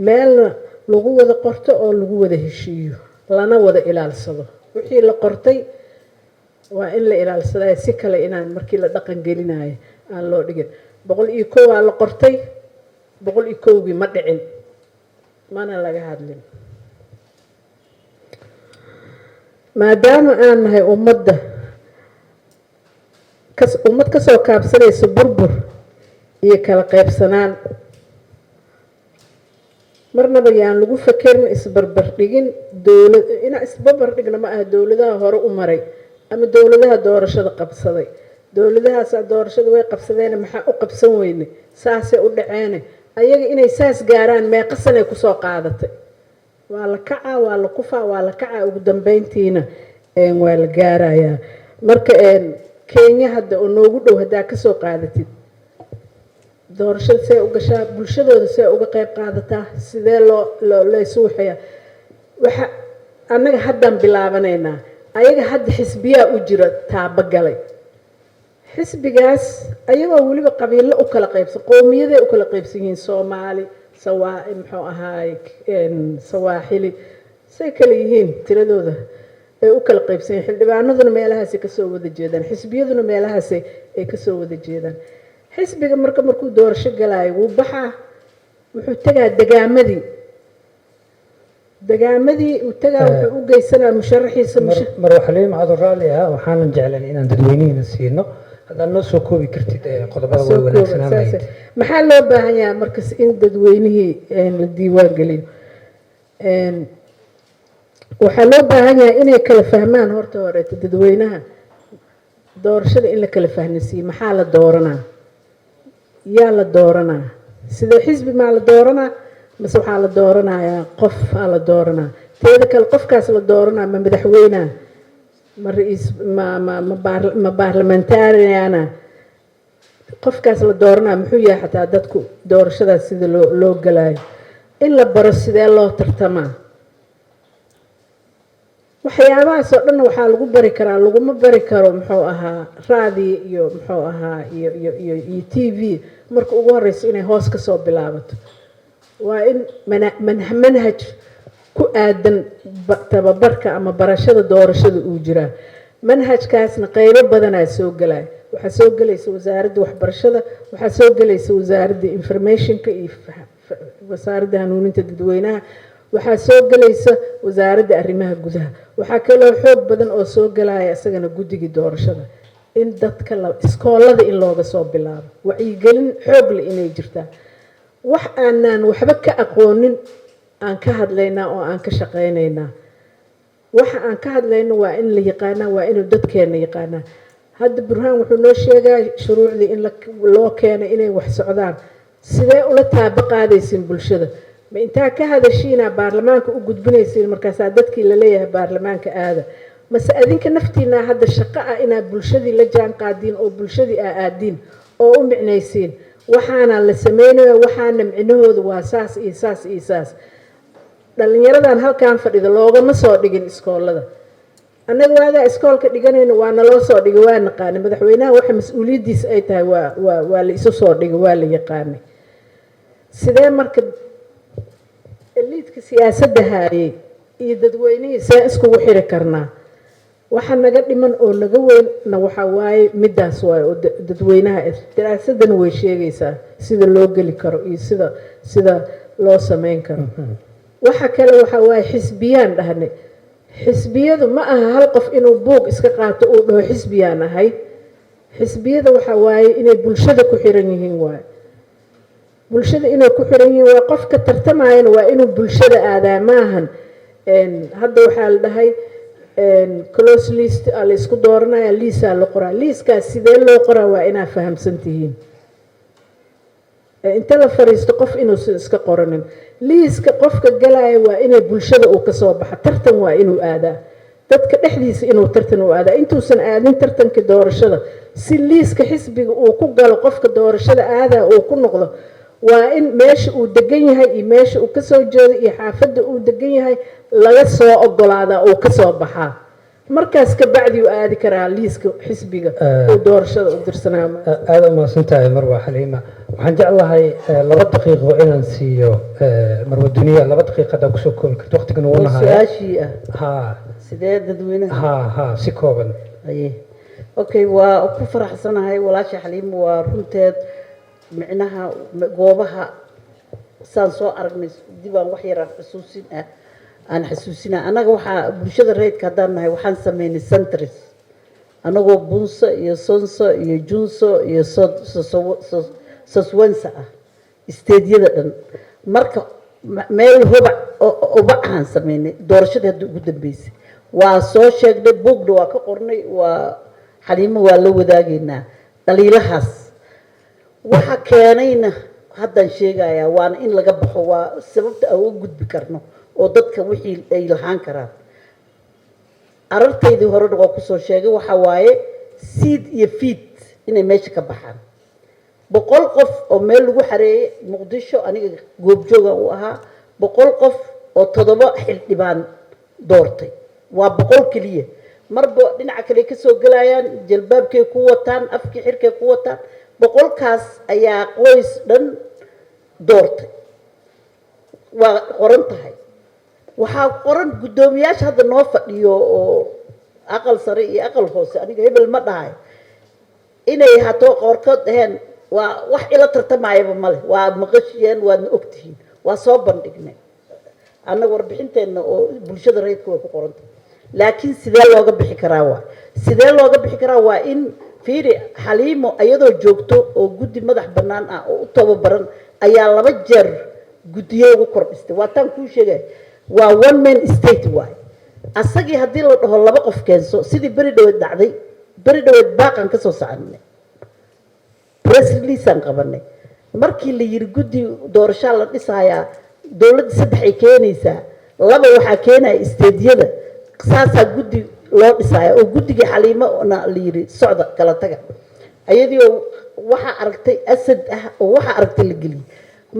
S3: meelna lagu wada qorto oo lagu wada heshiiyo, lana wada ilaalsado. Wixii la qortay waa in la ilaalsadaa, si kale inaan markii la dhaqan gelinayo aan loo dhigin. 101 aa la qortay, 101-gii ma dhicin, mana laga hadlin. Maadaama aan nahay ummadda ummad kasoo kaabsanaysa burbur iyo kala qaybsanaan, marnaba yaan lagu fakerin isbarbardhigin dowlad. Inaan isbarbar dhigna ma aha dowladaha hore u maray ama dowladaha doorashada qabsaday. Dowladahaasaa doorashada way qabsadeene, maxaa u qabsan weyne? Saasay u dhaceene. Ayaga inay saas gaaraan meeqa sanay kusoo qaadatay? Waa la kacaa, waa la kufaa, waa la kacaa, ugu dambeyntiina waa la gaarayaa. Marka Kenya hadda oo noogu dhow haddaa kasoo qaadatid, doorashada see u gashaa? Bulshadooda see uga qayb qaadataa? Sidee loo laysu waxeeyaa? Waxa annaga haddaan bilaabanaynaa. Ayaga hadda xisbiyaa u jira taabagalay. Xisbigaas ayagoo weliba qabiilo u kala qaybsan, qowmiyaday u kala qaybsan yihiin, Soomaali, sawaa muxuu ahaay, Sawaaxili, say kala yihiin tiradooda ay u kala qaybsan yihiin. Xildhibaanaduna meelahaasay kasoo wada jeedaan, xisbiyaduna meelahaas ay kasoo wada jeedaan. Xisbiga marka markuu doorasho galaayo, wuu baxaa, wuxuu tegaa degaamadii uu tegaa, wuxuu u geysanaa musharaxiisa.
S1: Mar Xaliim Cabdu raalli ah, waxaanan jeclan inaan dadweynihiina siino. Haddaad noo soo koobi kartid qodobada, way wanaagsanaan lahayd.
S3: Maxaa loo baahan yahay markas in dadweynihii la diiwaan geliyo? Waxaa loo baahan yahay inay kala fahmaan horta horeeto dadweynaha doorashada, in la kala fahmansiiyo: maxaa la dooranaa, yaa la dooranaa, sidee, xisbi maa la dooranaa mase waxaa la dooranayaa qof aa la dooranaa? Teeda kale, qofkaas la dooranaa ma madaxweynea, ma ra-iis, ma baarlamentariana? Qofkaas la dooranaa muxuu yahay? Xataa dadku doorashadaas sida loo galaayo in la baro, sidee loo tartamaa, waxyaabahaas oo dhanna waxaa lagu bari karaa. Laguma bari karo muxuu ahaa raadiyo iyo muxuu ahaa iyo TV. Marka ugu horeysa inay hoos kasoo bilaabato waa in manhaj ku aadan tababarka ama barashada doorashada uu jiraa. Manhajkaasna qeybo badanaa soo gelaya. Waxaa soo gelaysa Wasaaradda Waxbarashada, waxaa soo gelaysa Wasaaradda Informationka iyo Wasaaradda Hanuuninta Dadweynaha, waxaa soo gelaysa Wasaaradda Arrimaha Gudaha. Waxaa kaloo xoog badan oo soo gelaya isagana guddigii doorashada. In dadka la iskoolada in looga soo bilaabo wacyigelin xoog leh inay jirtaa. Wax aanaan waxba ka aqoonin aan ka hadlaynaa oo aan ka shaqaynaynaa. Waxa aan ka hadlayno waa in la yaqaanaa, waa inuu dadkeena yaqaanaa. Hadda Burhaan wuxuu noo sheegaa shuruucdii in loo keenay inay wax socdaan. Sidee ula taaba qaadaysin bulshada? Ma intaa ka hadashiinaa baarlamaanka u gudbinaysiin, markaasaa dadkii laleeyahay baarlamaanka aada, mase adinka naftiinaa hadda shaqo ah inaad bulshadii la jaan qaadiin oo bulshadii aa aadiin oo u micnaysiin waxaana la sameynaya, waxaana micnahoodu waa saas iyo saas iyo saas? Dhalinyaradan halkan fadhida loogama soo dhigin iskoolada. Annaga waagaa iskoolka dhiganayna waa naloo soo dhigay, waa naqaanay madaxweynaha waxa mas-uuliyaddiisa ay tahay, waa la isu soo dhigay, waa la yaqaanay. Sidee marka elite-ka siyaasadda haayay iyo dadweynihii see iskugu xiri karnaa? Waxa naga dhiman oo naga weynna waxa waaye middaas waaye oo dadweynaha. Daraasadana way sheegaysaa sida loo geli karo iyo sida loo sameyn karo. Waxa kale waxa waaye xisbiyaan dhahnay. Xisbiyadu ma aha hal qof inuu buug iska qaato uu dhaho xisbiyaan ahay. Xisbiyada waxa waaye inay bulshada ku xiran yihiin waaye. Bulshada inay ku xiran yihiin waa qofka tartamayana waa inuu bulshada aadaa. Maahan hadda waxaa la dhahay close list aa la isku dooranaya, liisaa la qoraa. Liiskaas sidee loo qoraa waa inaa fahamsan tihiin. Inta la fariisto qof inuusan iska qoranin liiska, qofka galaya waa inay bulshada uu kasoo baxa. Tartan waa inuu aadaa, dadka dhexdiisa inuu tartan u aadaa intuusan aadin tartanka doorashada, si liiska xisbiga uu ku galo. Qofka doorashada aadaa uu ku noqdo waa in meesha uu degan yahay iyo meesha uu kasoo jeedo iyo xaafadda uu degan yahay laga soo ogolaadaa, uu kasoo baxaa. Markaas ka bacdi uu aadi karaa liiska xisbiga uu doorashada u dirsanaa.
S1: Aada u mahadsan tahay, Marwa Xaliima. Waxaan jeclahay 2 daqiiqo inaan siiyo Marwa Duniya. 2 daqiiqa haddaa kusoo koobi karto, waqtigan uu
S4: oo
S1: nahaya.
S4: Su-aashii ah
S1: Ha.
S4: Sidee dadweynaha?
S1: Ha, si kooban.
S4: Aye, okay, waa ku faraxsanahay walaasha Xaliimo. Waa runteed, micnaha goobaha saan soo aragnay dib aan wax yar aan xusuusin ah aan xasuusina. Annaga waxaa bulshada rayidka haddaan nahay, waxaan sameynay centers, anagoo Bunso iyo Sonso iyo Junso iyo Soswensa ah, state-yada dhan. Marka meel hobac obacahaan sameynay doorashadii hadda ugu dambeysay. Waa soo sheegnay, buugna waa ka qornay, waa Xaliimo, waa la wadaagaynaa. Dhaliilahaas waxa keenayna haddaan sheegayaa, waana in laga baxo, waa sababta aan uga gudbi karno oo dadka wixii ay lahaan karaan. Arartaydii horena waa kusoo sheegay, waxa waaye seat iyo feet inay meesha ka baxaan. 100 qof oo meel lagu xareeyey Muqdisho, aniga goobjooga u ahaa, 100 qof oo 7 xildhibaan doortay, waa 100 keliya. Marba dhinaca kale ka soo gelayaan, jalbaabkay ku wataan, afkii xirkay ku wataan. 100-kaas ayaa qoys dhan doortay, waa qoran tahay. Waxaa qoran guddoomiyaasha hadda noo fadhiyo oo aqal sare iyo aqal hoose, aniga hebel ma dhahay, inay hato qoorkood dhaheen waa wax ila tartamayaba male. Waa maqashiyeen, waadna ogtihiin, waa soo bandhignay annaga warbixinteenna oo bulshada rayidka way ku qorantay. Laakiin sidee looga bixi karaa? Waa sidee looga bixi karaa? Waa in fiiri Xaliimo iyadoo joogto oo guddi madax bannaan ah oo u tababaran ayaa 2 jeer guddiyo ugu kordhistay. Waa taan kuu sheegay, waa one man state waay. Asagii haddii la dhaho 2 qof keenso, sidii beri dhaweed dhacday, beri dhaweed baaqan ka soo soconay, press release-aan qabanay markii la yiri guddi doorashaa la dhisayaa, dowladda 3 ay keenaysaa, 2 waxaa keenaya state-yada, saasaa guddi loo dhisaya oo guddigii Xaliimona la yiri socda kala taga, ayadii oo waxaa aragtay asad ah oo waxaa aragtay la geliyey.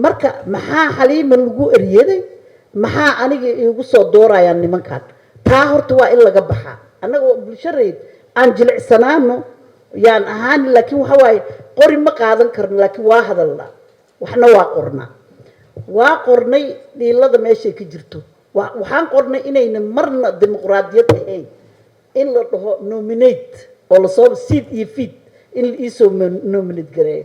S4: Marka maxaa Xaliima lagu eryaday? Maxaa aniga iigu soo doorayaan nimankan? Taa horta waa in laga baxaa. Annaga bulsho rayid aan jilicsanaano yaan ahaan, laakiin waxa waaye qori ma qaadan karno, laakiin waa hadalnaa, waxna waa qornaa. Waa qornay dhiilada meeshay ka jirto. Waxaan qornay inayna marna dimuqraadiyad ahayn in la dhaho nominate oo lasoo seat iyo feet in la iisoo nominate gareeyo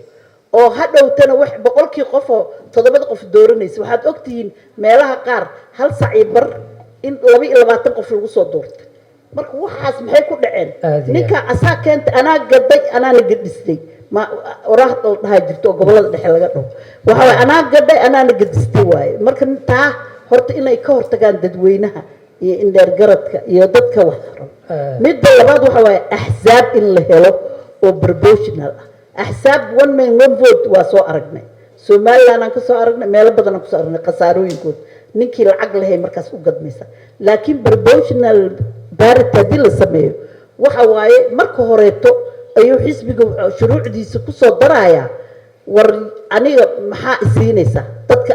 S4: oo hadhowtana wax 100-kii qof oo 7-da qof dooranaysa. Waxaad ogtihiin meelaha qaar hal sac iyo bar in 22 qof lagu soo doortay. Marka waxaas maxay ku dhaceen?
S1: Aad iyo
S4: Ninka asaa keenta, anaa gaday, anaana gadhistay, ma oraah la dhahaa jirto oo gobolada dhexe laga dhaho. Waxa waaye anaa gadhay, anaana gadhistay waaye. Marka taa horta inay ka hortagaan dadweynaha iyo indheergaradka iyo dadka wax rabo. Midda labaad waxa waaye axsaab in la helo oo proportional ah. Axsaab one man one vote waa soo aragnay, Somaliland aan ka soo aragnay, meelo badan aan kusoo aragnay khasaarooyinkood, ninkii lacag lahay markaas u gadmaysa. Laakiin proportional parity haddii la sameeyo, waxa waaye marka horeeto ayuu xisbiga shuruucdiisa kusoo darayaa: war aniga maxaa isiinaysaa? Dadka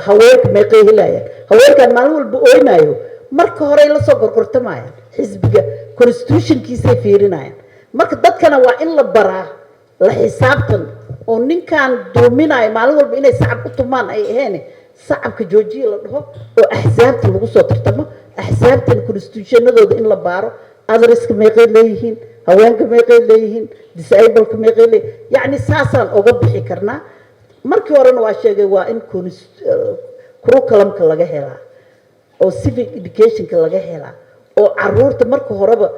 S4: haweenka meeqay helayaan? Haweenkan maalin walba ooynayo marka horey la soo gorgortamayaan, xisbiga constitutionkiisay fiirinayaan. Marka dadkana waa in la baraa la xisaabtan oo ninkan dulminayo maalin walba inay sacab u tumaan ay ahayn, sacabka joojiya la dhaho oo axsaabta lagu soo tartamo. Axsaabtan constitutionadooda in la baaro, others-ka meeqay leeyihiin, haweenka meeqay leeyihiin, disableka meeqay leeyihiin, yacni saasaan oga bixi karnaa. Markii horena waa sheegay, waa in curriculumka laga helaa oo civic educationka laga helaa oo caruurta marka horeba.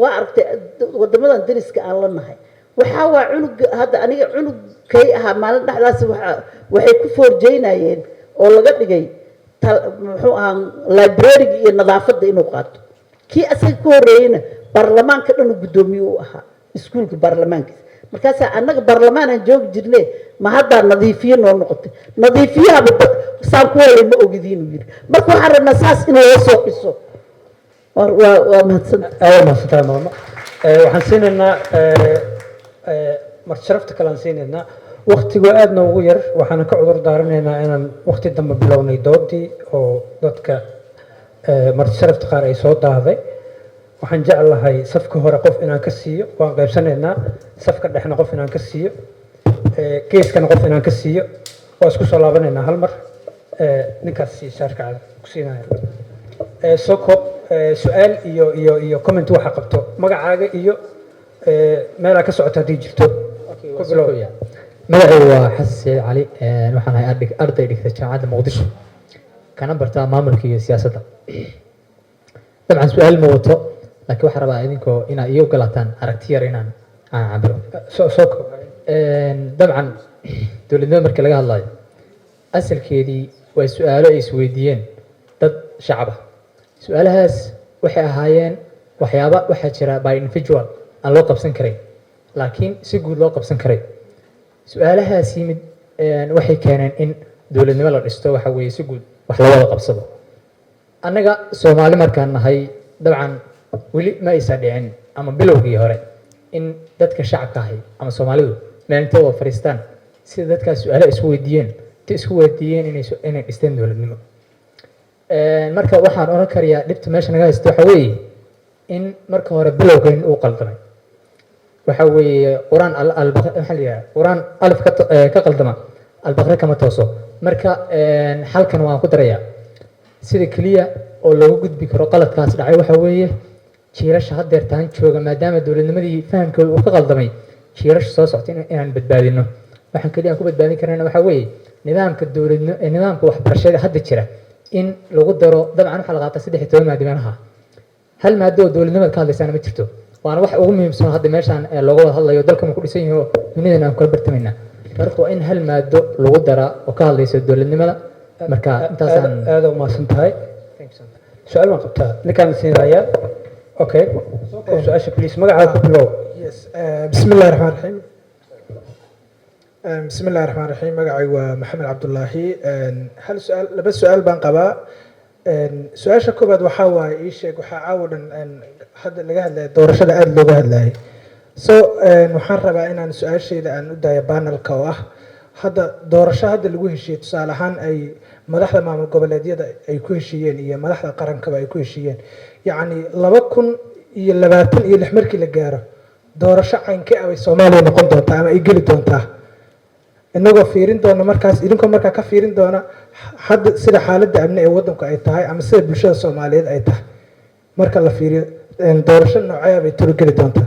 S4: Waa aragtay wadamadan dariska aan la nahay, waxay Waxaa waa cunug hadda aniga cunug kay ahaa maalin dhexdaas waxay ku foorjeynayeen oo laga dhigay muxuu ahaa library-ga iyo nadaafadda inuu qaato. Kii asaga ka horreeyeyna baarlamaanka dhan uu guddoomiye u ahaa iskuulka baarlamaankiisa. Markaasaa annaga baarlamaanaan joogi jirne, ma haddaa nadiifiye noo noqotay? Nadiifiyahaba saan ku helay ma ogidiin, uu yidhi. Marka waxaan rabnaa saas in loo soo dhiso. Waa mahadsanta.
S1: Aad mahadsantahay, maamo. Waxaan siinaynaa marti sharafta kale aan siinaynaa. Waktigu aad noogu yar, waxaana ka cudur daaranaynaa inaan wakti dambe bilownay doodii oo dadka marti sharafta qaar ay soo daahday. Waxaan jeclahay safka hore qof inaan ka siiyo, waan qaybsanaynaa, safka dhexna qof inaan ka siiyo, geeskana qof inaan ka siiyo. Waa isku soo laabanaynaa hal mar. Ninkaas sii shaarka cad ku siinaya. Soo koob su-aal iyo comment waxa qabto, magacaaga iyo meelaa ka socota haddii jirto ku bilow.
S7: Magacaygu waa Xasan Saciid Cali. Waxaan ahay arday dhigta Jaamacadda Muqdisho, kana bartaa maamulka iyo siyaasadda. Dabcan su-aal ma wato, laakiin waxaan rabaa idinkoo inaad ii ogolaataan aragti yar inaan aan cabiro.
S1: Soo koob.
S7: Dabcan dowladnimada markii laga hadlayo, asalkeedii waa su-aalo ay isweydiiyeen dad shacab ah. Su-aalahaas waxay ahaayeen waxyaaba waxaa jira by individual aan loo qabsan karayn, laakiin si guud loo qabsan karay. Su-aalahaas yimid waxay keeneen in dowladnimo la dhisto, waxa weeye si guud wax loo wada qabsado. Annaga Soomaali markaan nahay, dabcan weli ma aysan dhicin ama bilowgii hore in dadka shacabka ahi ama Soomaalidu meel intay wada fadhiistaan sida dadkaas su-aalaha isku weydiiyeen intay isku weydiiyeen inay dhisteen dowladnimo. Marka waxaan oran karayaa dhibta meesha naga haysta waxa weeye in marka hore bilowgan uu qaldamay. Waxa weeye qur-aan maxaa la yidhaha, qur-aan alif ka qaldama albaqre kama tooso. Marka xalkan waan ku darayaa, sida keliya oo loogu gudbi karo qaladkaas dhacay waxa weeye jiilasha haddeertaan jooga, maadaama dowladnimadii fahamkooda uu ka qaldamay, jiilasha soo socta inaan badbaadino. Waxaan keliya aan ku badbaadin karnana waxa weeye nidaamka dowladnimo, nidaamka waxbarashada hadda jira in lagu daro. Dabcan waxaa la qaataa 13 maado meelaha, hal maado oo dowladnimada ka hadlaysaana ma jirto, waana wax ugu muhiimsan hadda meeshaan looga wada hadlayo, dalkan uu ku dhisan yahay oo dunidan aan kula bartamaynaa. Marka waa in hal maado lagu daraa oo ka hadlaysa dowladnimada. Marka intaasaan.
S1: Aad u mahadsan tahay. Su-aal baan qabtaa, ninkaan siinayaa. Okay, su-aasha please, magacaaga ku bilow.
S8: Yes, بسم الله الرحمن الرحيم. بسم الله الرحمن الرحيم. Magacaygu waa Maxamed Cabdullaahi. Hal su-aal, laba su-aal baan qabaa. Su-aasha koobaad waxaa waaye, ii sheeg, waxaa caawa dhan hadda laga hadlaya doorashada, aada looga hadlayay. So waxaan rabaa inaan su-aashayda aan u daayo panelka oo ah hadda doorasho hadda lagu heshiiyey, tusaale ahaan ay madaxda maamul goboleedyada ay ku heshiiyeen iyo madaxda qarankaba ay ku heshiiyeen, yacni 2026 markii la gaaro, doorasho caynkee ah bay Soomaaliya noqon doontaa ama ay geli doontaa, inagoo fiirin doona markaas, idinkoo markaa ka fiirin doona hadda sida xaaladda amni ee waddanku ay tahay ama sida bulshada Soomaaliyeed ay tahay marka la fiiriyo, doorasho noocee bay talo geli doontaa?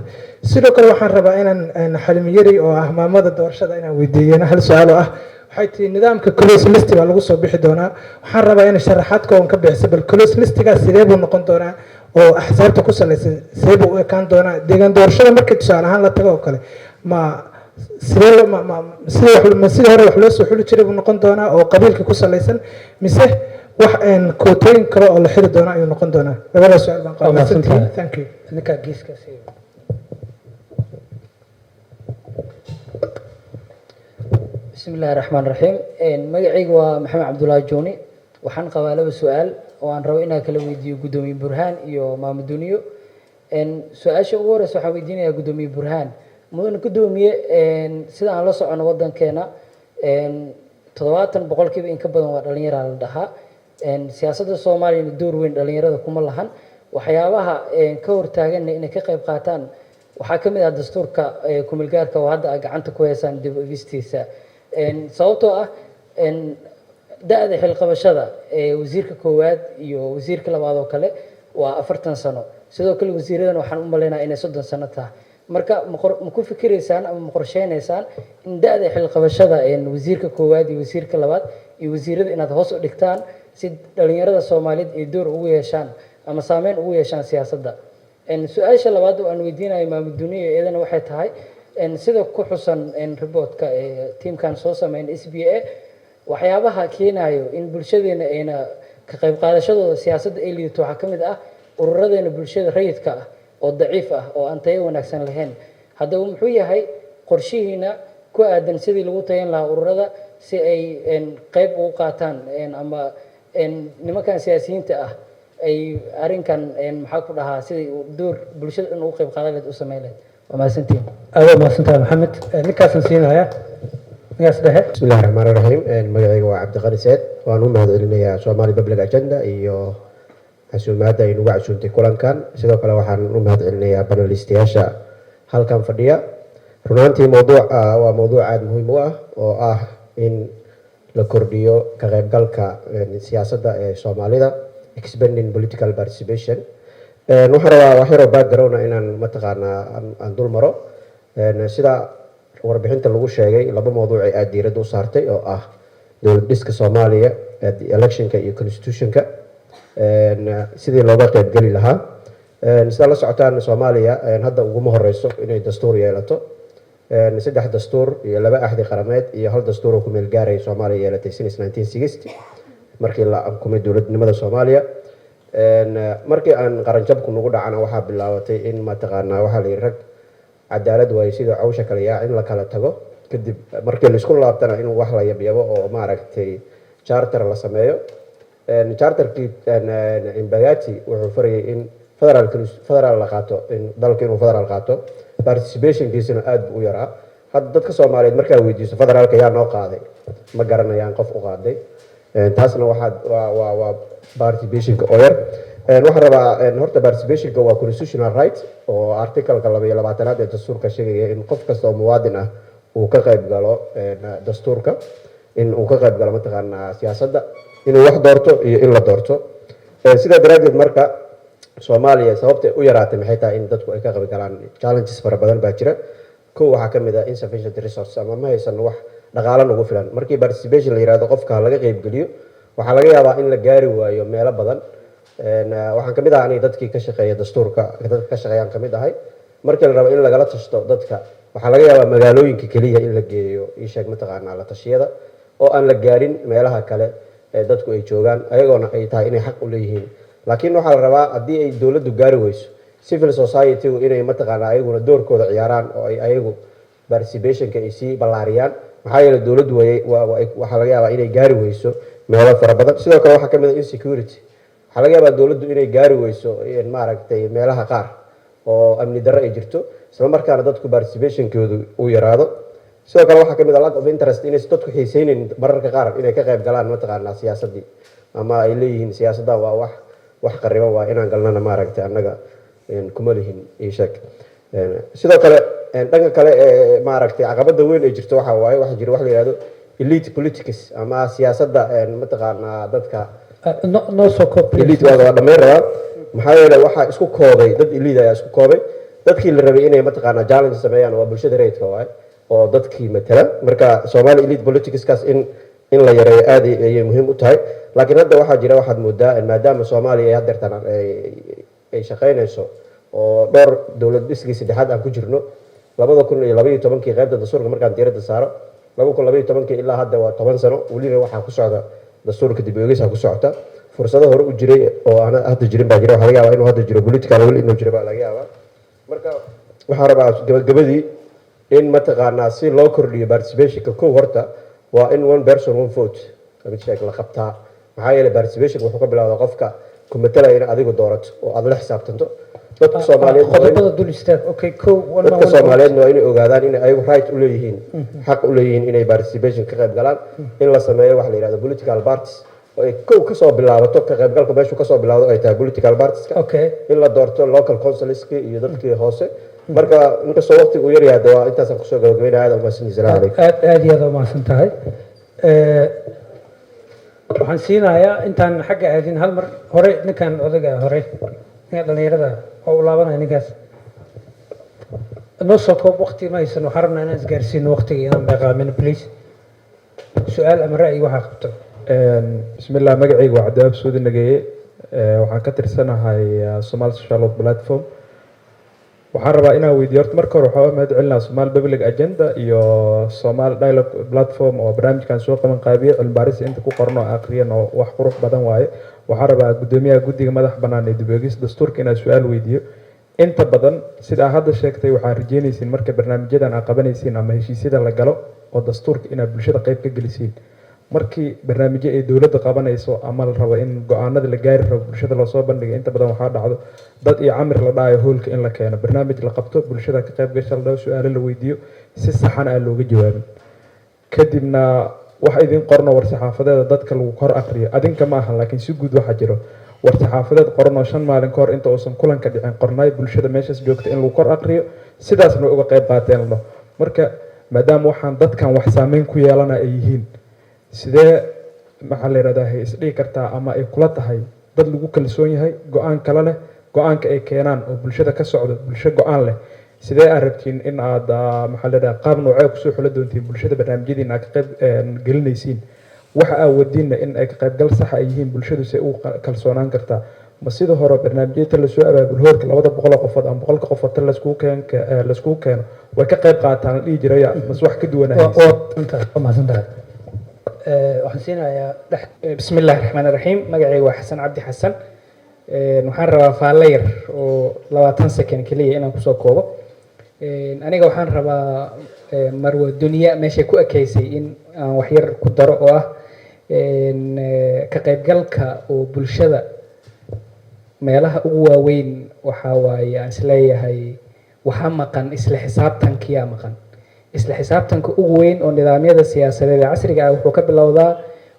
S8: Sidoo kale waxaan rabaa inaan Xalimi Yari oo ah maamada doorashada inaan weydiiyena hal su-aal oo ah, waxay tihi nidaamka close list baa lagu soo bixi doonaa. Waxaan rabaa inay sharaxaad kooban ka bixiso bal close listigaas sidee buu noqon doonaa oo axsaabta ku salaysan, sidee buu u ekaan doonaa deegaan doorashada markii tusaale ahaan la tago oo kale, ma sidee loo ma ma sida wax ma sidii hore wax loo soo xuli jiray buu noqon doonaa oo qabiilka ku salaysan, mise wax kootooyin kale oo la xiri doona ayuu noqon doonaa? Labadaas su-aal baan qabaa.
S1: Waa mahadsantahay.
S8: Mahadsantihiin. Thank you.
S1: Ninkaa geeska siiyo.
S9: بسم الله الرحمن الرحيم. Magacaygu waa Maxamed Cabdullaahi Jooni. Waxaan qabaa laba su-aal oo aan rabo inaan kala weydiiyo guddoomiye Burhaan iyo Maamo Duniyo. Su-aasha ugu horeysa waxaan weydiinayaa guddoomiye Burhaan. Mudan guddoomiye, sida aan la socono waddankeena 70% in ka badan waa dhalinyaraa la dhahaa. Siyaasadda Soomaaliyana door weyn dhalinyarada kuma lahan. Waxyaabaha ka hortaaganna inay ka qayb qaataan waxaa ka mid ah dastuurka kumeel gaarka oo hadda aad gacanta ku heysaan dib u eegistiisa. Sababtoo ah da-da xilqabashada ee wasiirka koowaad iyo wasiirka labaad oo kale waa 40 sano. Sidoo kale wasiiradan waxaan u maleynayaa inay 30 sano tahay. Marka ma ku fikiraysaan ama ma qorsheynaysaan in da-da xilqabashada wasiirka koowaad iyo wasiirka labaad iyo wasiirada inaad hoos u dhigtaan si dhalinyarada Soomaaliyeed ay door ugu yeeshaan ama saameyn ugu yeeshaan siyaasadda? Su-aasha labaad oo aan weydiinayo Maamo Duniyo iyadana waxay tahay Sida ku xusan reportka ee tiimkan soo sameyn SBA, waxyaabaha keenayo in bulshadeena ayna ka qayb qaadashadooda siyaasadda ay liidato waxaa ka mid ah ururadeena bulshada rayidka ah oo daciif ah oo aan tayo wanaagsan lahayn. Haddaba, muxuu yahay qorshihiina ku aadan sidii lagu tayan lahaa ururada si ay qayb ugu qaataan ama nimankan siyaasiyiinta ah ay arrinkan, maxaa ku dhahaa, sidii door bulshada in ugu qayb qaadan lahayd u sameyn lahayd? Waa mahadsantihiin.
S1: Aad waa mahadsantahay, Maxamed. Ninkaasaan siinaya, ninkaas dhexe.
S10: Bismi illahi raxmaan raxiim. Magacayga waa Cabdiqani Seed. Waan u mahad celinayaa Somali Public Agenda iyo casuumaadda ay nagu casuumtay kulankan. Sidoo kale waxaan u mahad celinayaa panelistayaasha halkan fadhiya. Runaantii mowduuc waa mowduuc aada muhiim u ah oo ah in la kordhiyo ka qaybgalka siyaasadda ee Soomaalida, expanding political participation. Waxaan rabaa wax yaroo background inaan mataqaanaa aan dul maro. Sida warbixinta lagu sheegay, laba mowduuc ay aada diiradda u saartay oo ah dowlad dhiska Soomaaliya, electionka iyo constitutionka, sidii looga qaybgeli lahaa. Sidaa la socotaan, Soomaaliya hadda uguma horeyso inay dastuur yeelato. Saddex dastuur iyo laba axdi qarameed iyo hal dastuur oo ku meel gaaraya Soomaaliya yeelatay since 1960, markii la ankumay dowladnimada Soomaaliya. Markii aan qaranjabku nagu dhacana, waxaa bilaabatay in mataqaanaa waxaa la yidhi rag cadaalad waayo sida cawsha kale yaa in la kala tago. Kadib markii laisku laabtana, in wax la yabyabo oo maaragtay charter la sameeyo. Charterkii Mbagathi wuxuu farayay in federal la qaato, in dalka inuu federal qaato. Participationkiisuna aada buu u yaraa. Hadda dadka Soomaaliyeed markaa weydiiso federaalka yaa noo qaaday, ma garanayaan qof u qaaday. Taasna waxaa waa participationka oo yar. Waxaan rabaa horta participationka waa constitutional right oo articleka 22aad ee dastuurka sheegaya in qof kasta oo muwaadin ah uu ka qayb galo dastuurka, in uu ka qayb galo mataqaanaa siyaasadda, inuu wax doorto iyo in la doorto. Sidaa daraaddeed marka Soomaaliya sababta u yaraatay maxay tahay in dadku ay ka qayb galaan? Challenges fara badan baa jira. Kow, waxaa ka mid ah insufficient resource, ama ma haysano wax dhaqaalo nagu filan. Markii participation la yihahdo, qofka laga qaybgeliyo, waxaa laga yaabaa in la gaari waayo meelo badan. Waxaan kamid ahaa aniga dadkii ka shaqeeya dastuurka, dadka ka shaqeeyaan kamid ahay. Markii la rabo in lagala tashto dadka, waxaa laga yaabaa magaalooyinka keliya in la geeyo isheeg mataqaanaa la tashiyada, oo aan la gaarin meelaha kale ee dadku ay joogaan, ayagoona ay tahay inay xaq u leeyihiin. Laakiin waxaa la rabaa haddii ay dowladdu gaari weyso, civil society-gu inay mataqaanaa ayaguna doorkooda ciyaaraan oo ay ayagu participationka ay sii ballaariyaan, maxaa yeelay dowladdu waxaa laga yaabaa inay gaari weyso meelo fara badan. Sidoo kale waxaa ka mid ah insecurity. Waxaa laga yaabaa dowladdu inay gaari weyso maaragtay meelaha qaar oo amni darro ay jirto, isla markaana dadku participationkoodu uu yaraado. Sidoo kale waxaa ka mid ah lack of interest, inaysan dadku xiiseyneyn mararka qaar inay ka qayb galaan mataqaanaa siyaasaddii, ama ay leeyihiin siyaasadda waa wax qariban, waa inaan galnana maaragtay annaga kuma lihin ii sheeg. Sidoo kale dhanka kale ee maaragtay caqabada weyn ay jirto waxaa waaye waxaa jira wax la yihahdo elite politics ama siyaasadda mataqaanaa dadka
S1: Noo soo koob.
S10: Elite waa dhammayn rabaa, maxaa yeelay waxaa isku koobay dad elite ayaa isku koobay dadkii la rabay inay mataqaanaa challenge sameeyaan. Waa bulshada rayidka waaye oo dadkii matala. Marka Somali elite politicskaas in la yareeyo aad ayay muhiim u tahay. Laakiin hadda waxaa jira, waxaad moodaa maadaama Soomaaliya ay haddeertan ay shaqaynayso oo dhowr dowlad dhiskii saddexaad aan ku jirno, 2012kii qaybta dastuurka markaan diiradda saaro, 2012kii ilaa hadda waa 10 sano, welina waxaa ku socda dastuurka dib u eegisa ku socota. Fursado hore u jiray oo aan hadda jirin baa jira. Waxaa laga yaabaa inuu hadda jiro political will inuu jiro baa laga yaabaa. Marka waxaan rabaa gabagabadii in mataqaanaa si loo kordhiyo participationka, kow horta waa in one person one vote mid sheeg la qabtaa, maxaa yeelay participation wuxuu ka bilowdaa qofka ku matalaya in adigu doorato oo aada la xisaabtanto. Dadka Soomaaliyeed
S1: Qodobada dul istaag. Okay, kow, one
S10: dadka Soomaaliyeedna waa inay ogaadaan inay ayagu right u leeyihiin, xaq u leeyihiin inay participation ka qayb galaan. In la sameeyo waxa la yihahdo political parties oo ay kow kasoo bilaabato ka qaybgalku, meeshu kasoo bilawdo ay tahay political partieska. In la doorto local councilski iyo dadkii hoose. Marka inkastoo waqtigu uu yaryahay, waa intaasaan kusoo gabagabeynaya. Aad umahadsanyihin. Salaam calaykum.
S1: Aad aad iyo aad umahadsan tahay. Waxaan siinayaa intaan xagga aadin hal mar hore ninkan odayga, hore ninka dhalinyarada oo u laabanaya. Ninkaas noo soo koob, waqti ma haysan. Waxaan rabnaa inaan isgaarsiino waqtiga, inaan beeqaamino. Please, su-aal ama ra'yi waxaa qabto.
S11: Bismillah, magacayga waa Cabdiwahaab Suudi Nageeye. Waxaan ka tirsanahay Somali Social Work Platform. Waxaan rabaa inaan weydiiyo horta marka hore, waxaa u mahad celinaa Somali Public Agenda iyo Somali Dialogue Platform oo barnaamijkan soo qaban qaabiyey. Cilmi inta ku qoran oo aqriyan oo wax qurux badan waaye. Waxaan rabaa guddoomiyaha guddiga madax bannaan ee dib u eegis dastuurka inaan su-aal weydiiyo. Inta badan sida aad hadda sheegtay, waxaad rajeynaysiin marka barnaamijyadan aad qabanaysiin ama heshiisyada la galo oo dastuurka inaad bulshada qayb ka gelisiin. Markii barnaamijyo ay dowladda qabanayso ama la rabo in go-aanada la gaari rabo bulshada loosoo bandhigay, inta badan waxaa dhacdo dad iyo camir la dhahayo hoolka in la keeno, barnaamij la qabto, bulshada ka qayb gasha la dhaho, su-aalo la weydiiyo, si saxan aan looga jawaabin. Kadibna wax idin qorno war-saxaafadeeda dadka lagu kor aqriyo. Adinka ma ahan, laakiin si guud waxaa jiro war-saxaafadeed qoran oo 5 maalin ka hor inta uusan kulanka dhicin qornaay, bulshada meeshaas joogta in lagu kor aqriyo, sidaasna way uga qayb qaateen la dhaho. Marka maadaama waxaan dadkan wax saameyn ku yeelana ay yihiin, sidee maxaa la yidhahdaa hay isdhihi kartaa ama ay kula tahay dad lagu kalsoon yahay, go-aan kale leh, go-aanka ay keenaan oo bulshada ka socdo, bulsho go-aan leh, sidee aad rabtiin in aad maxaa la yidhahdaa qaab noocee kusoo xulo doontiin bulshada barnaamijyadiina aad ka qayb gelinaysiin, waxa aad wadiinna in ay ka qaybgal saxa ay yihiin, bulshadu se ugu kalsoonaan kartaa? Ma sida hore barnaamijyada lasoo abaabul hoorka 200 oo qofood ama 100-ka qofood ta laiskugu keeno way ka qayb qaataan la dhihi jiray, mase wax ka duwan?
S1: Waa mahadsantahay. Waxaan siinayaa dhex.
S12: Bismi illaahi raxmaan raxiim. Magacayga waa Xasan Cabdi Xasan. Waxaan rabaa faalle yar oo 20 second keliya inaan kusoo koobo. Aniga waxaan rabaa marwa Duniya meeshay ku ekeysay in aan wax yar ku daro, oo ah ka qaybgalka oo bulshada meelaha ugu waaweyn. Waxaa waaye aan isleeyahay waxaa maqan isla xisaabtankiyaa maqan. Isla xisaabtanka ugu weyn oo nidaamyada siyaasadeed ee casriga ah wuxuu ka bilowdaa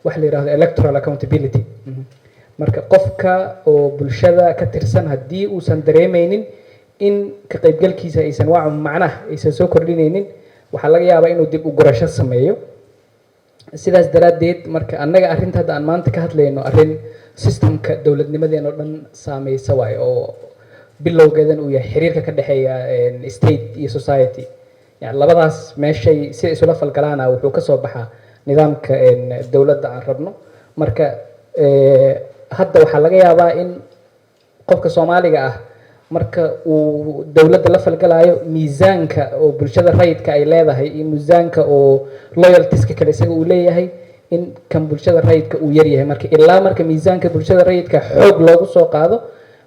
S12: wax la yidhahdo electoral accountability. Marka qofka oo bulshada ka tirsan haddii uusan dareemeynin in ka qaybgalkiisa aysan waa macnaha aysan soo kordhinaynin, waxaa laga yaabaa inuu dib u gurasho sameeyo. Sidaas daraaddeed, marka annaga arrinta hadda aan maanta ka hadlayno arrin systemka dowladnimadeen oo dhan saameysa waayo, oo bilowgeedan uu yahay xiriirka ka dhexeeya state iyo society. Yani labadaas meeshay sida isula falgalaana wuxuu ka soo baxaa nidaamka dowladda aan rabno. Marka hadda waxaa laga yaabaa in qofka Soomaaliga ah marka uu dowladda la falgalayo, miisaanka oo bulshada rayidka ay leedahay iyo miisaanka oo loyaltieska kale isaga uu leeyahay, in kan bulshada rayidka uu yaryahay. Marka ilaa marka miisaanka bulshada rayidka xoog loogu soo qaado,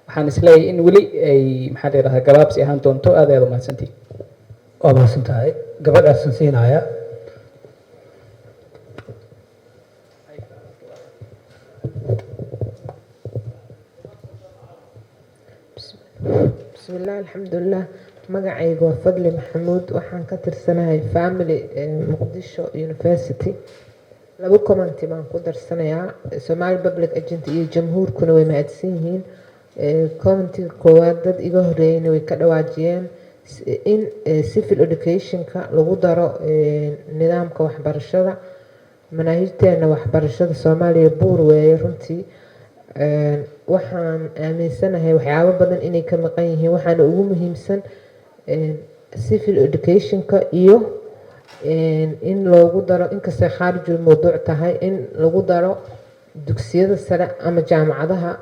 S12: waxaan isleeyahay in weli ay maxaa la yidhahdaa gabaabsi ahaan doonto. Aad ayaad umahadsantihin.
S1: Waa mahadsan tahay. Gabadhaasaan siinaya.
S13: Bismillaah, alxamdulilah. Magacayga waa Fadli Maxamuud. Waxaan ka tirsanahay Family Muqdisho University. Laba comment baan ku darsanayaa. Somali Public Agenda iyo jamhuurkuna way mahadsan yihiin. Commentiga koowaad, dad iga horeeyeyna way ka dhawaajiyeen in civil educationka lagu daro nidaamka waxbarashada. Manaahijteena waxbarashada Soomaaliya buur weeye runtii. Waxaan aaminsanahay waxyaabo badan inay ka maqan yihiin, waxaana ugu muhiimsan civil educationka iyo in loogu daro, inkastay khaarijul mawduuc tahay, in lagu daro dugsiyada sare ama jaamacadaha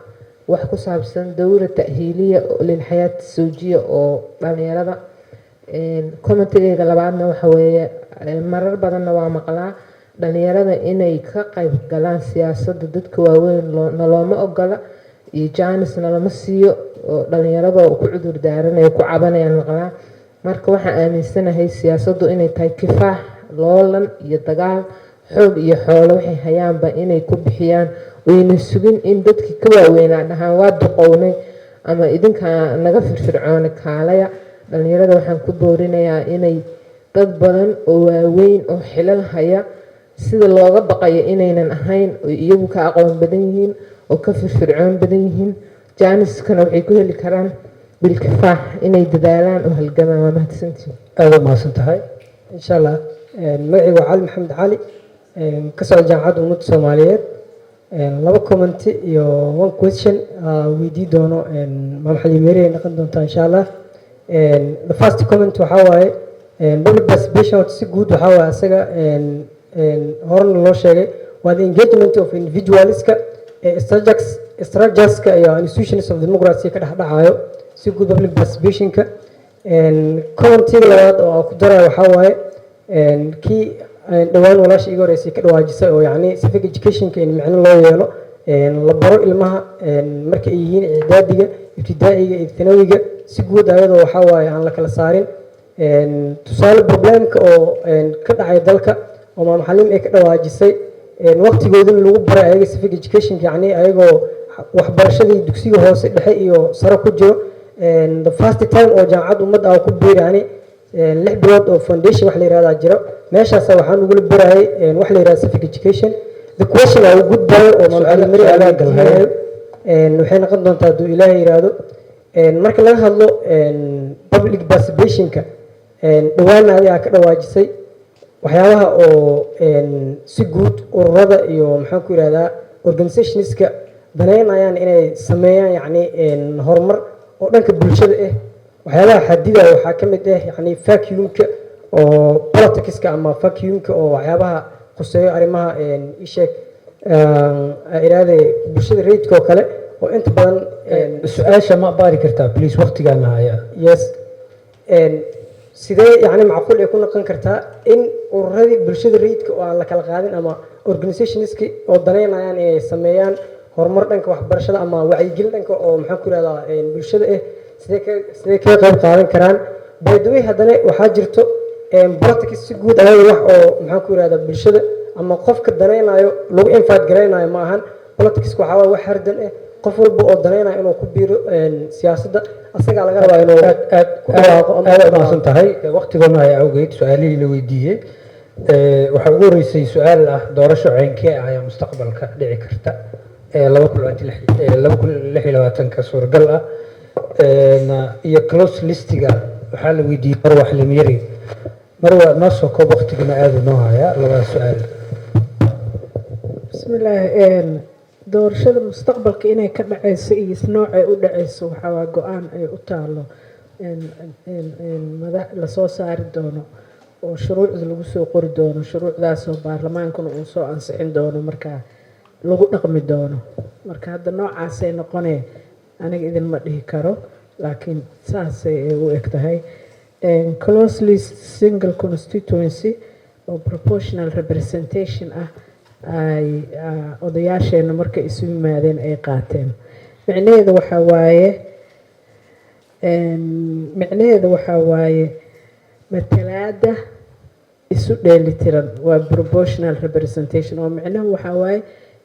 S13: wax ku saabsan dowra ta'hiiliya lilxayaat sawjiya oo dhalinyarada. Commentigayga labaadna waxa weeye, marar badanna waa maqlaa dhalinyarada inay ka qayb galaan siyaasadda, dadka waaweyn nalooma ogola iyo jaanis nalama siiyo, oo dhalinyarada oo ku cudur daaranaya ku cabanayaan maqlaa. Marka waxaan aaminsanahay siyaasaddu inay tahay kifaax, loolan iyo dagaal, xoog iyo xoolo waxay hayaanba inay ku bixiyaan, wayna sugin in dadkii ka waaweynaa dhahaan waa duqownay ama idinkaa naga firfircoona kaalaya. Dhalinyarada waxaan ku boorinayaa inay dad badan oo waaweyn oo xilal haya sida looga baqayo inaynan ahayn, oo iyagu ka aqoon badan yihiin oo ka firfircoon badan yihiin, jaaniskana waxay ku heli karaan bilkifaax inay dadaalaan oo halgamaan. Waa mahadsantihin.
S1: Aada u mahadsan tahay.
S14: Insha Allah. Magacaygu waa Cali Maxamed Cali, ka socda Jaamacadda Ummadda Soomaaliyeed. Laba comment iyo one question weydii doono Maam Xaliime ay noqon doontaa insha Allah. The first comment waxaa waaye public participation si guud waxaa waaye asaga horena loo sheegay, waa the engagement of individualska ee structureska iyo institutions of democracy ka dhex dhacayo. Si guud public participationka Commentiga labaad oo aan ku daraya waxaa waaye kii dhowaan walaasha iga horeysay ka dhawaajisay, oo yacni civic educationka in micno loo yeelo, la baro ilmaha marka ay yihiin icdaadiga, ibtidaa'iga iyo thanawiga si guud, ayadoo waxaa waaye aan la kala saarin. Tusaale, problemka oo ka dhacay dalka oo Maam Xaliim ay ka dhawaajisay, waqtigoodina lagu baray ayaga civic education, yacni ayagoo waxbarashadii dugsiga hoose, dhexe iyo sare ku jiro. The first time oo jaamacad ummadda aan ku biiri, yani 6 bilood oo foundation wax la yihahdaa jiro, meeshaasa waxaan ugula barayay wax la yihahda civic education. The question aan u gudbayo oo Maam Xaliim Mari aan weydiinayo waxay noqon doontaa, hadduu Ilaahay yiraahdo, marka laga hadlo public participationka, dhawaana adigaa ka dhawaajisay waxyaabaha oo si guud ururada iyo, maxaan ku yihahdaa, organizationska daneynayaan inay sameeyaan, yacni horumar oo dhanka bulshada ah, waxyaabaha xadidaya waxaa ka mid ah, yacni, vacuumka oo politicska ama vacuumka oo waxyaabaha khuseeyo arrimaha isheeg iraade bulshada rayidka oo kale oo inta badan.
S1: Su-aasha ma baari kartaa, please? Waqtigaana haya.
S14: Yes. Sidee yacni macquul ay ku noqon kartaa in ururadii bulshada rayidka oo aan la kala qaadin ama organizationski oo daneynayaan inay sameeyaan horumar dhanka waxbarashada ama wacyigelin dhanka oo, maxaan ku yihahdaa, bulshada ah, sidee kaga qayb qaadan karaan? By the way, haddana waxaa jirto politics si guud ayaga wax oo, maxaan ku yihahdaa, bulshada ama qofka daneynayo lagu invite gareynayo ma ahan. Politics waxaa waaye wax hardan ah, qof walba oo daneynayo inuu ku biiro siyaasadda asagaa laga rabaa inuu
S1: Aad aad
S14: ku dhawaaqo ama
S1: aad umahadsan tahay. Waqtigoona haya awgeed, su-aalihii la weydiiyey waxaa ugu horeysay su-aal ah: doorasho ceynkee ah ayaa mustaqbalka dhici karta ee 2026-ka suuragal ah? Iyo close listiga waxaa la weydiiyey Marwa Xalimyari. Marwa, noo soo koob, waqtigana aada noo hayaa, labada su-aal.
S3: Bismillaahi. Doorashada mustaqbalka inay ka dhacayso iyo noocay u dhacayso waxaa waa go-aan ay u taalo madax lasoo saari doono oo shuruucda lagu soo qori doono, shuruucdaasoo baarlamaankuna uu soo ansixin doono, markaa lagu dhaqmi doono. Marka hadda noocaasay noqonee aniga idinma dhihi karo, laakiin saasay u eg tahay. Close list single constituency oo proportional representation ah ay odayaasheena markay isu yimaadeen ay qaateen, micnaheeda waxaa waaye matalaada isu dheelitiran, waa proportional representation, oo micnahu waxaa waaye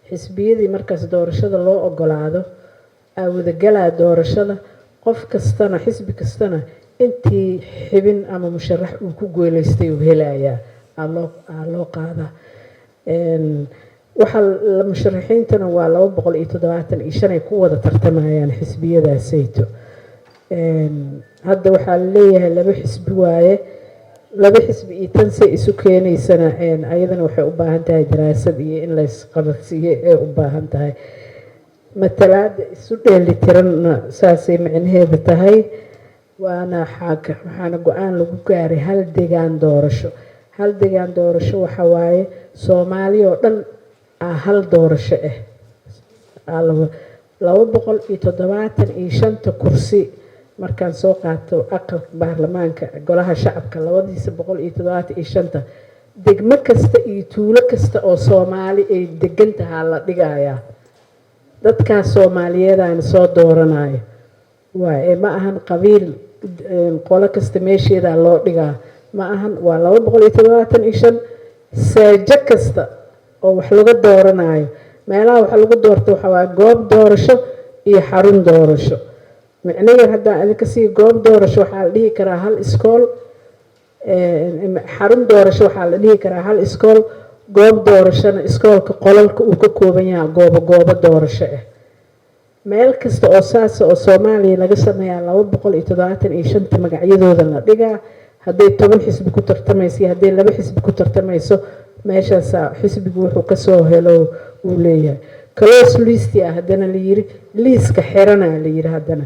S3: xisbiyadii markaas doorashada loo ogolaado aa wadagalaa doorashada, qof kastana, xisbi kastana intii xibin ama musharax uu ku guuleystay uu helayaa aa loo qaadaa. Waxaa la musharaxiintana waa 275 ay ku wada tartamayaan xisbiyadaasayto. Hadda waxaa laleeyahay laba xisbi waaye, laba xisbi iyo tan say isu keenaysana ayadana waxay u baahan tahay daraasad iyo in laysqabadsiiyo ay u baahan tahay. Matalaada isu dheelitiranna saasay micnaheeda tahay, waana waxaana go-aan lagu gaaray hal degaan doorasho. Hal degaan doorasho waxa waaye Soomaali oo dhan aa hal doorasho ah, 275-ta kursi. Markaan soo qaato aqalka baarlamaanka, golaha shacabka, 275-ta, degmo kasta iyo tuulo kasta oo Soomaali ay degan tahaa la dhigayaa, dadkaas Soomaaliyeedana soo dooranayo waay. Ma ahan qabiil, qolo kasta meesheedaa loo dhigaa ma ahan. Waa 275, seejo kasta oo wax laga dooranayo. Meelaha wax lagu doorto waxaa waaye goob doorasho iyo xarun doorasho. Micno yar haddaan idinka sii, goob doorasho waxaa la dhihi karaa hal iskool, xarun doorasho waxaa la dhihi karaa hal iskool, goob doorashona iskoolka qolalka uu ka kooban yahay, goobo goobo doorasho ah. Meel kasta oo saasa oo Soomaaliya laga sameeyaa 275-ta magacyadooda la dhigaa. Hadday 10 xisbi ku tartamayso iyo hadday laba xisbi ku tartamayso, meeshaasaa xisbigu wuxuu kasoo helo uu leeyahay. Close list ah haddana la yiri, liiska xirana la yiri, haddana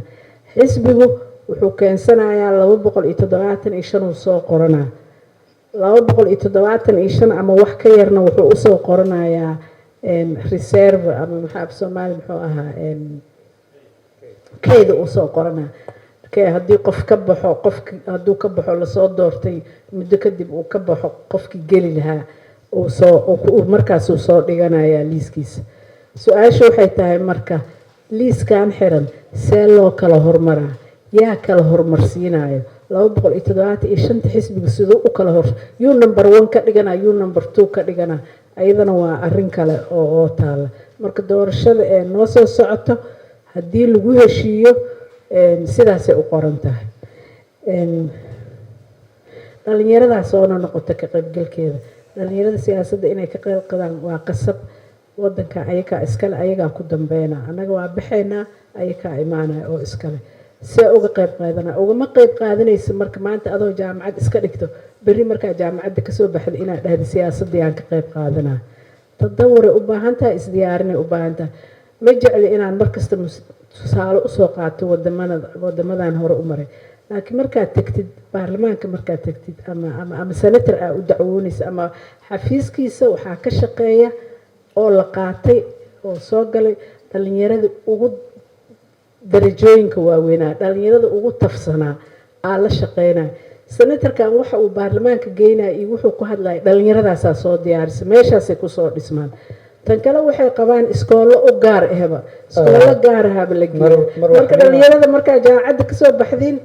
S3: xisbigu wuxuu keensanayaa 275 uu soo qoranaa, 275 ama wax ka yarna wuxuu usoo qoranayaa reserve ama maxaa af Soomaali muxuu ahaa, kayda usoo qoranaa. Kee haddii qof ka baxo, qofki hadduu ka baxo lasoo doortay, muddo kadib uu ka baxo, qofkii geli lahaa uu soo markaas uu soo dhiganayaa liiskiisa. Su-aasha waxay tahay marka, liiskan xiran see loo kala hormaraa? Yaa kala horumarsiinayo 275-ta xisbiga? Siduu u kala hor, yuu number one ka dhigana, yuu number two ka dhigana? Ayadana waa arrin kale oo taala. Marka doorashada ee noo soo socoto, haddii lagu heshiiyo, sidaasay u qoran tahay. Dhalinyaradaas oona noqoto ka qaybgalkeeda, dhalinyarada siyaasadda inay ka qayb qadaan waa qasab. Wadanka ayagaa iskale, ayagaa ku dambeynaa. Annaga waa baxaynaa, ayagaa imaanaya oo iskale. See uga qayb qaadana? Ugama qayb qaadanaysa marka maanta adoo jaamacad iska dhigto, berri markaa jaamacadda kasoo baxda inaad dhahda siyaasadda yaan ka qayb qaadanaa. Tadawuray u baahan tahay, isdiyaarinay u baahan tahay. Ma jecli inaan markasta tusaale usoo qaato wadamada, wadamadan hore u maray, laakiin markaad tegtid baarlamaanka, markaad tegtid ama senator aa u dacwoonaysa ama xafiiskiisa, waxaa ka shaqeeya oo la qaatay oo soo galay dhalinyarada ugu darajooyinka waaweynaa, dhalinyarada ugu tafsanaa aa la shaqeynaya. Senatorkan waxa uu baarlamaanka geynaya iyo wuxuu ku hadlaya dhalinyaradaasaa soo diyaarisa, meeshaasay kusoo dhismaan. Tan kale, waxay qabaan iskoollo u gaar ahba, iskoollo gaar ahaba la geeyo. Marka dhalinyarada markaa jaamacadda kasoo baxdiin,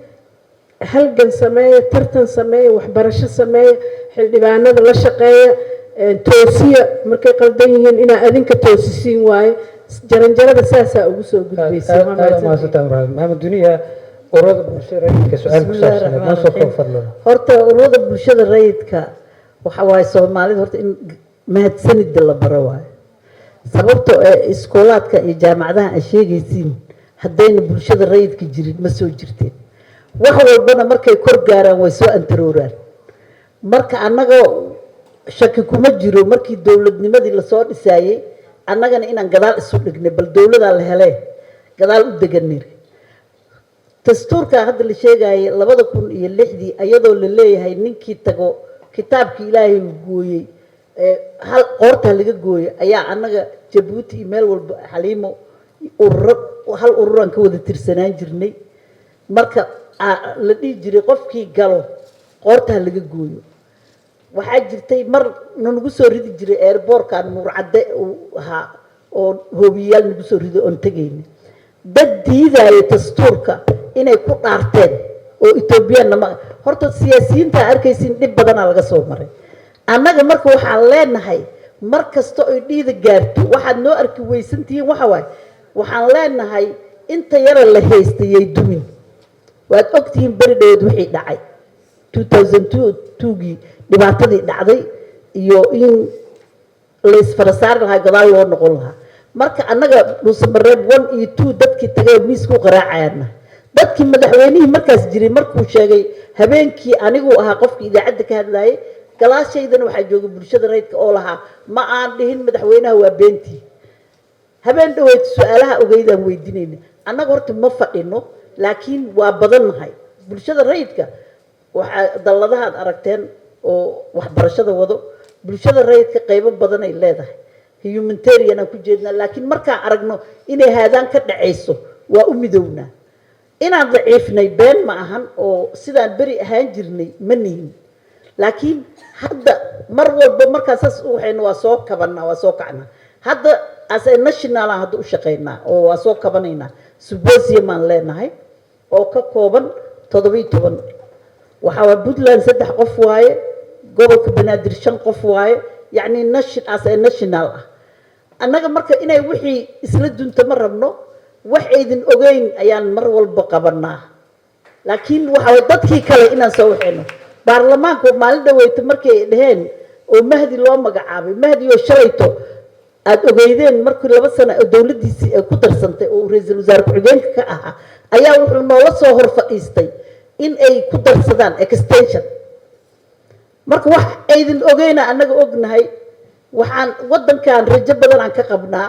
S3: halgan sameeya, tartan sameeya, waxbarasho sameeya, xildhibaanada la shaqeeya, toosiya markay qaldan yihiin. Inaa adinka toosisiin waaye, jaranjarada saasaa ugu soo gudbaysa.
S1: Aad mahadsantahay Maxamed Duniya. Ururada bulshada rayidka su-aal ku saabsan noo soo koob, fadlan.
S4: Horta ururada bulshada rayidka waxa waaye, Soomaalida horta in mahadsanida la baro waayo, sababtoo ee iskoolaadka iyo jaamacadaha aan sheegaysiin haddayna bulshada rayidka jirin ma soo jirteen. Wax walbana markay kor gaaraan way soo antarooraan. Marka annaga shaki kuma jiro, markii dowladnimadii lasoo dhisaayey annagana inaan gadaal isu dhignay, bal dowladaa la helee gadaal u deganir. Dastuurka hadda la sheegayay 2006-dii, ayadoo la leeyahay ninkii tago kitaabkii Ilaahay gooyey hal qoortaa laga gooyey, ayaa annaga Jabuuti iyo meel walba Xaliimo ururo, hal ururaan ka wada tirsanaan jirnay. Marka la dhihi jiray qofkii galo qoortaa laga gooyo, waxaa jirtay mar nanagu soo ridi jiray airportkan Nuurcadde uu ahaa oo hoobiyayaal nagu soo rido oon tegayna, dad diidaya dastuurka inay ku dhaarteen oo Ethoobiyaanna ma. Horta siyaasiyiinta arkaysin dhib badanaa laga soo maray. Annaga marka waxaan leenahay, mar kasta oy dhiida gaarto waxaad noo arki weysantihiin. Waxa waaye, waxaan leenahay inta yara la haystayay dumin. Waad ogtihiin beri dhaweed wixii dhacay, 2002-gii dhibaatadii dhacday iyo in la isfara saari lahaa, gadaal loo noqon lahaa. Marka annaga Dhuusamareeb 1 iyo 2 dadkii tagay miisku qaraacayaana, dadkii madaxweynihii markaas jiray markuu sheegay habeenkii, aniguu ahaa qofkii idaacadda ka hadlayay, galaashaydana waxaa joogay bulshada rayidka oo lahaa ma aan dhihin madaxweynaha waa beentii. Habeen dhaweyd su-aalaha ogeydaan weydiinayna. Annaga horta ma fadhino, laakiin waa badannahay bulshada rayidka. Waxaa dalladahaad aragteen oo waxbarashada wado, bulshada rayidka qaybo badan ay leedahay, humanitarian aan ku jeednaa, laakiin markaan aragno inay haadaan ka dhacayso waa u midownaa. Inaan daciifnay been ma ahan, oo sidaan beri ahaan jirnay ma nihin, laakiin hadda mar walba markaan saas u waxayno waa soo kabanaa, waa soo kacnaa. Hadda as a national aan hadda u shaqaynaa oo waa soo kabanaynaa. Symposium aan leenahay oo ka kooban 17. Waxaa waa Puntland saddex qof waaye, gobolka Banaadir shan qof waaye, yacni nation as a national ah. Annaga marka inay wixii isla dunta ma rabno. Wax aydin ogeyn ayaan mar walba qabanaa, laakiin waxa way dadkii kale inaan soo waxayno. Baarlamaanku maalin dhaweyto markay dhaheen oo Mahdi loo magacaabay, Mahdi oo shalayto aada ogeydeen markii 2 sano oo dowladdiisii ay ku darsantay oo ra-iisul wasaare ku-xigeenka ka ahaa, ayaa wuxuu noola soo hor fadhiistay in ay ku darsadaan extension. Marka wax aydin ogeyna annaga ognahay. Waxaan waddankan rajo badan aan ka qabnaa,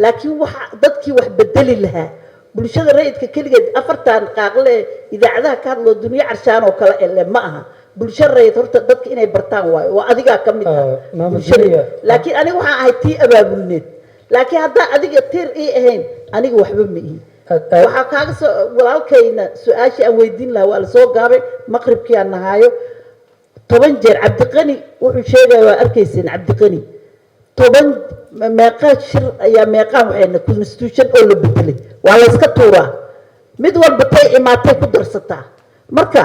S4: laakiin waxa dadkii wax bedeli lahaa bulshada rayidka keligeed afartan qaaqle idaacadaha ka hadloo Dunyo Carshaan oo kale ele ma aha. Bulsho rayid horta dadka inay bartaan waayo, waa adigaa ka mid ah bulshada, laakiin aniga waxaan ahay tii abaabulneed. Laakiin haddaa adiga tiir ii ahayn, aniga waxba ma ihi. Waxaa kaaga soo walaalkayna su-aashii aan weydiin lahaa waa lasoo gaabay, maqribkii aan nahaayo. 10 jeer Cabdiqani wuxuu sheegaya waa arkayseen. Cabdiqani 10 meeqa shir ayaa meeqaan waxayna constitution oo la bedelay, waa la iska tuuraa, mid walba tay imaatay ku darsataa. Marka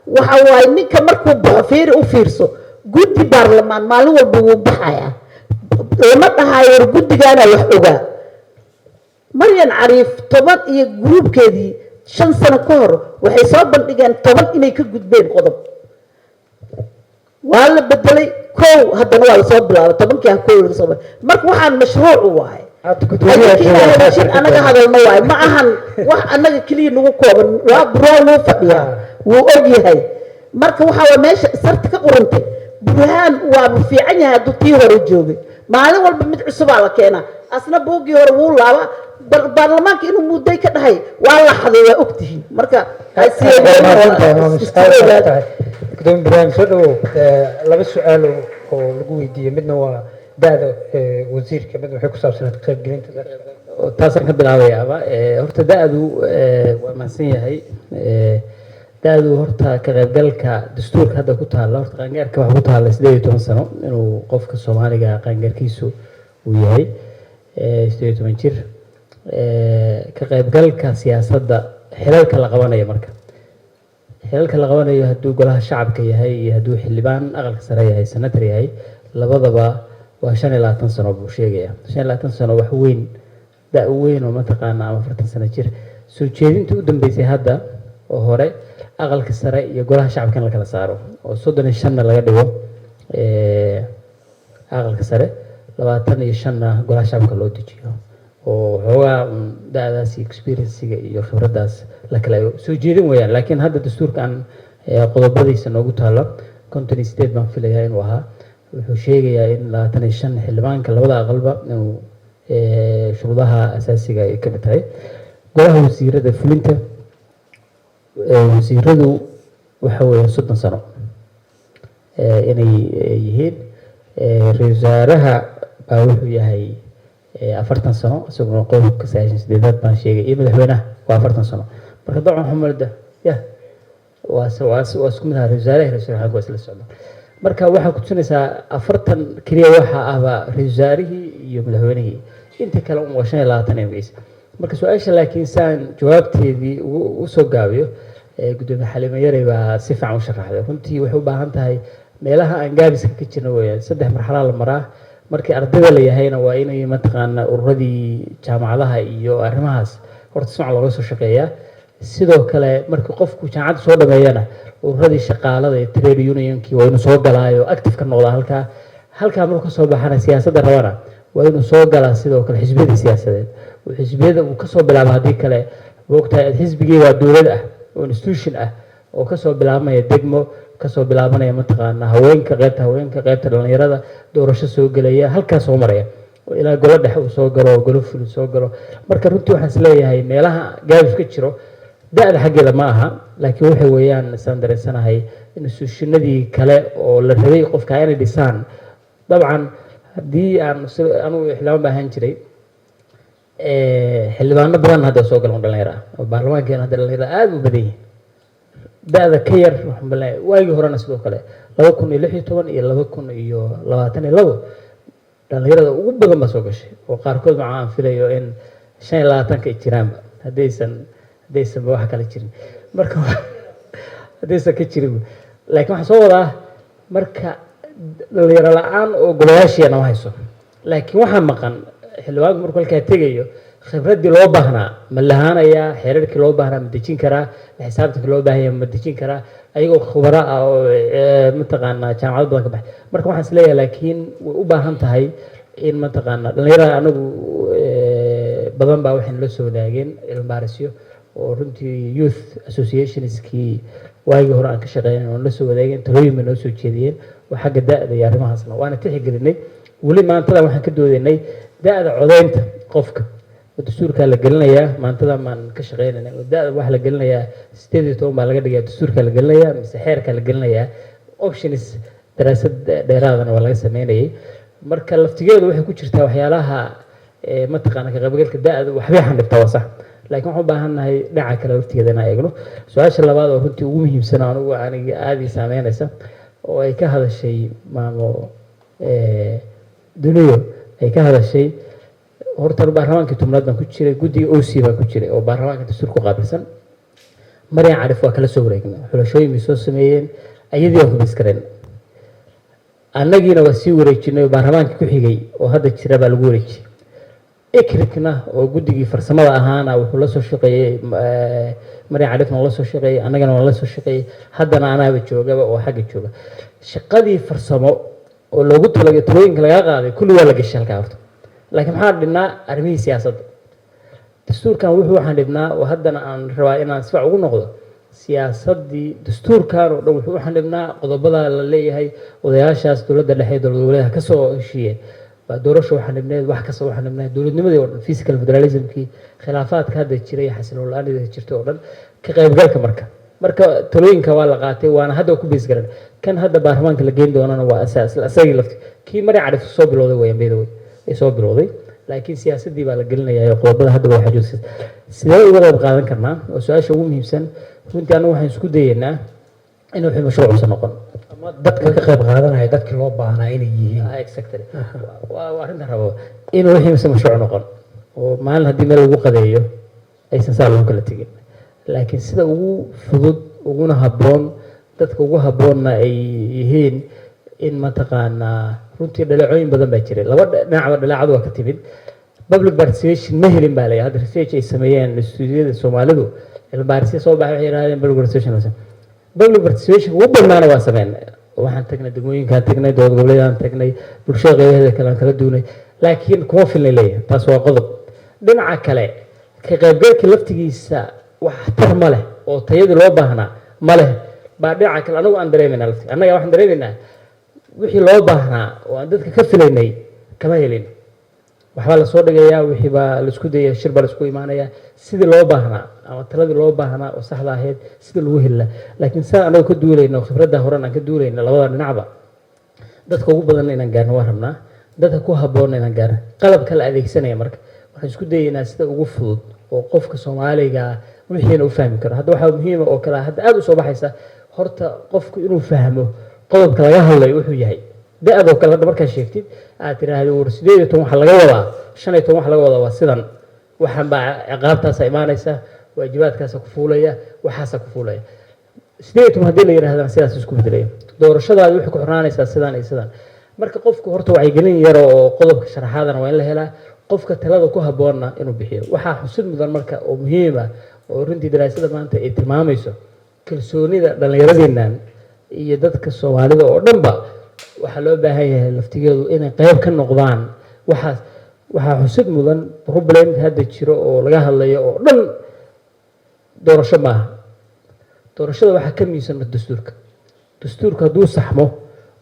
S4: waxa waaye, ninka markuu baxo, fiiri, u fiirso, guddi baarlamaan maalin walba wuu baxayaa, lama dhahayo war guddigaana wax ogaa. Maryan Cariif 10 iyo gruubkeedii 5 sano ka hor waxay soo bandhigeen 10 inay ka gudbeen qodob, waa la bedelay kow, haddana waa lasoo bilaabay 10-kii ah, kow laga soo bilaabay. Marka waxaan mashruucu waaye heshin anaga hadalno waaye, ma ahan wax annaga keliya nagu kooban. Waa Burhaan wuu fadhiyaa, wuu og yahay. Marka waxaa waa meesha sarta ka qurantay. Burhaan waaba fiican yahay hadduu tii hore joogay. Maalin walba mid cusubaa la keenaa, asna buuggii hore wuu laaba. Baarlamaanka inuu mudday ka dhahay waa la xaday, waa ogtihiin. Marka
S1: Gudoomiye Ibraahim, soo dhawow. Laba su-aal oo lagu weydiiyey, midna waa da-da wasiirka, midna waxay ku saabsanayd qaybgelinta.
S6: Taasaan ka bilaabayaaba. Horta da-du waa mahadsan yahay. Da-du horta ka qaybgalka dastuurka hadda ku taalla, horta qaangaarka waxaa ku taalla 18 sano inuu qofka Soomaaliga qaangaarkiisu uu yahay 18 jir. Ka qaybgalka siyaasadda, xilalka la qabanayo, marka xilalka la qabanayo hadduu golaha shacabka yahay iyo hadduu xildhibaan aqalka sare yahay, senator yahay, labadaba waa 25 sano buu sheegaya. 25 sano wax weyn, da' weyn oo mataqaana ama 40 sano jir. Soo jeedinta u dambeysay hadda oo hore aqalka sare iyo golaha shacabka in la kala saaro oo 35-na laga dhigo aqalka sare, 25-na golaha shacabka loo dejiyo, oo xoogaa un da-daas iyo experience-ga iyo khibraddaas la kala eego, soo jeedin weeyaan. Laakiin hadda dastuurkan qodobadiisa noogu taalo, 58 baan filayaa inuu ahaa, wuxuu sheegayaa in 25 xildhibaanka labada aqalba inuu shuruudaha asaasiga ay ka mid tahay. Golaha wasiirada fulinta, wasiiradu waxa weeye 30 sano inay yihiin. Ra-iisul wasaaraha baa wuxuu yahay 40 sano, isaguna qodobka 98aad baan sheegay, iyo madaxweynaha waa 40 sano. Marka dabcan waxaa malada ya waa waa isku mid aha, ra-isul wasaaraha iyo ra-isul wasaaraha waa isla socdaan. Marka waxaa ku tusinaysaa 40 keliya waxa ahba ra-isul wasaarihii iyo madaxweynihii, inta kale un waa 25 magaciisa. Marka su-aasha laakiin saan jawaabteedii ugu soo gaabiyo, gudoomiye Xaliimo Yarey baa si fiican u sharaxday. Runtii waxay u baahan tahay meelaha aan gaabiska ka jirno weeyaan. Saddex marxalaa la maraa. Markii ardayda la yahayna waa inay mataqaana ururadii jaamacadaha iyo arrimahaas horta si fiican looga soo shaqeeyaa. Sidoo kale markii qofku jaamacadda soo dhameeyana, ururadii shaqaalada iyo trade unionkii waa inuu soo galaayo, active ka noqdaa halkaa. Halkaa markuu kasoo baxana, siyaasadda rabana waa inuu soo galaa sidoo kale xisbiyada siyaasadeed oo xisbiyada uu kasoo bilaabo. Haddii kale, moogtahay, xisbigii waa dowlad ah oo institution ah oo kasoo bilaabmaya degmo, kasoo bilaabanaya mataqaana haweenka, qaybta haweenka, qaybta dhalinyarada, doorasho soo gelaya, halkaas soo maraya oo ilaa golo dhexe uu soo galo oo golo fuli soo galo. Marka runtii waxaan is leeyahay meelaha gaabis ka jiro da-da xaggeeda ma aha, laakiin waxay weeyaan isaan dareensanahay institutionadii kale oo la rabay qofka inay dhisaan. Dabcan haddii aan anugu xildhibaan baa ahaan jiray, xildhibaano badan hadda soo galan dhalinyaro ah oo baarlamaankeena hadda dhalinyarada aada u badan yihiin da-da ka yar. Waxaan baleeyahay waagii horena sidoo kale 2016 iyo 2022 dhalinyarada ugu badan baa soo gashay, oo qaarkood macaa aan filayo in 25-ka ay jiraanba, haddaysanba wax kale jirin, marka haddaysan ka jirin. Laakiin waxaan soo wadaa, marka dhalinyaro la-aan oo golayaashiina ma hayso, laakiin waxaa maqan xildhibaanku markuu halkaa tegayo khibraddii loo baahnaa ma lahaanayaa, xeerarkii loo baahnaa ma dejin karaa, la xisaabtankii loo baahanya ma dejin karaa, ayagoo khubaro ah oo mataqaanaa jaamacado badan ka baxay. Marka waxaan isleeyahay laakiin way u baahan tahay in mataqaanaa dhalinyarada anagu badan baa waxay nala soo wadaageen cilmi baarisyo oo runtii youth associationskii waagii hore aan ka shaqeynay oo nala soo wadaageen, talooyin bay noo soo jeediyeen oo xagga da-da iyo arrimahaasna waana tixgelinay. Weli maantada waxaan ka doodaynay da-da codeynta qofka oo dastuurkaa la gelinayaa. Maantada maan ka shaqeynayna oo da-da waxaa la gelinayaa 18 baa laga dhigayaa, dastuurkaa la gelinayaa mise xeerkaa la gelinayaa? Options daraasad dheeraadana waa laga sameynayay. Marka laftigeedu waxay ku jirtaa waxyaalaha mataqaana ka qaybgalka da-da waxbay xandhibtaa, waa sax. Laakiin waxaan u baahannahay dhinaca kale laftigeeda inaan eegno. Su-aasha labaad oo runtii ugu muhiimsan anigu aniga aada ii saameynaysa oo ay ka hadashay maamo Duniyo ay ka hadashay, horta baarlamaankii 10aad baan ku jiray, guddiga OC baan ku jiray oo baarlamaanka dastuur ku qaabilsan. Maryan Carif waa kala soo wareegnay, xulashooyin bay soo sameeyeen, ayadii waan ku biskareen, annagiina waa sii wareejinay oo baarlamaanka ku xigay oo hadda jira baa lagu wareejiyey. Ikrikna oo guddigii farsamada ahaana wuxuu la soo shaqeeyey Maryan Carifna waa la soo shaqeeyey, annagana waa la soo shaqeeyey, haddana anaaba joogaba oo xagga jooga. Shaqadii farsamo oo loogu talagay, talooyinka lagaa qaaday, kulli waa la gashay halkaa horta. Laakiin maxaan dhibnaa? Arrimihii siyaasadda dastuurkan wuxuu waxaan dhibnaa oo haddana aan rabaa inaan sifac ugu noqdo siyaasaddii dastuurkan oo dhan. Wuxuu waxaan dhibnaa qodobada la leeyahay odayaashaas dowladda dhexe, dowlad goboleedka ka soo heshiiyeen baa doorasho waxaan dhibneed, wax kasta waxaan dhibnaa, dowladnimadii oo dhan, fiscal federalismkii, khilaafaadka hadda jiray, xasiloon la-aanida jirta oo dhan, ka qaybgalka. Marka talooyinka waa la qaatay, waana hadda ku base garan. Kan hadda baarlamaanka la geyn doonana waa asagii lafti kii Maryan Carif soo bilowday wayaan, by the way, ay soo bilowday, laakiin siyaasaddii baa la gelinayaa oo qodobada hadda waa xajoodsa. Sidee uga qayb qaadan karnaa oo su-aasha ugu muhiimsan. Runtii annagu waxaan isku dayeynaa in wixii mashruuc uusan noqon.
S1: Ama dadka ka qayb qaadanaya dadkii loo baahnaa inay yihiin.
S6: Exactly, waa arrintan rabo, in wixii mise mashruuc noqon oo maalin haddii meel lagu qadeeyo aysan saa lagu kala tegin, laakiin sida ugu fudud uguna habboon, dadka ugu habboonna ay yihiin in mataqaanaa. Runtii dhaleecooyin badan baa jiray, laba dhinacba dhaleecadu waa ka timid. Public participation ma helin baa layahay. Hadda research ay sameeyeen istuudiyada Soomaalidu, cilmibaarisya soo baxay, waxay yidhahdeen public participation la sameeyay. Public participation ugu badnaana waa sameynay, waxaan tagnay degmooyinkaan tagnay, dowlad goboleedaan tagnay, bulshada qeybaheeda kale aan kala duunay, laakiin kuma filnay leeyahay. Taas waa qodob. Dhinaca kale, ka qaybgalka laftigiisa wax tar ma leh oo tayadii loo baahnaa ma leh baa dhinaca kale anagu aan dareemaynaa. Lafti annaga waxaan dareemaynaa wixii loo baahnaa oo aan dadka ka filaynay kama helin. Waxbaa lasoo dhigayaa, wixii baa laisku dayaya, shir baa laisku imaanayaa, sidii loo baahnaa ama taladii loo baahnaa oo saxda ahayd sidii lagu heli lahaa. Laakiin saa anagoo ka duulayno khibradda horen aan ka duulayno, labada dhinacba dadka ugu badanna inaan gaarno waan rabnaa, dadka ku habboonna inaan gaarno. Qalabka la adeegsanaya marka waxaan isku dayaynaa sida ugu fudud oo qofka Soomaaliga wixiina u fahmi karo. Hadda waxaa muhiima oo kale hadda aada u soo baxaysa horta qofku inuu fahmo qodobka laga hadlayo wuxuu yahay. Da-doo kale hadda markaad sheegtid, aad tiraahdo war 18 waxaa laga wadaa, 15 waxaa laga wadaa, waa sidan, waxaan baa ciqaabtaasa imaanaysa, waajibaadkaasa ku fuulaya, waxaasa ku fuulaya. 18 haddii la yidhahdana sidaas isku bedelaya, doorashadaadi waxay ku xirnaanaysaa sidan iyo sidan. Marka qofku horta wacyigelin yaro oo qodobka sharaxaadana waa in la helaa, qofka talada ku habboonna inuu bixiyo. Waxaa xusid mudan marka oo muhiim ah oo runtii daraasada maanta ay tilmaamayso, kalsoonida dhallinyaradeennan iyo dadka Soomaalida oo dhanba waxaa loo baahan yahay laftigeedu inay qayb ka noqdaan waxaas. Waxaa xusid mudan problemka hadda jiro oo laga hadlayo oo dhan doorasho maaha. Doorashada waxaa ka muhiimsan dastuurka. Dastuurka hadduu saxmo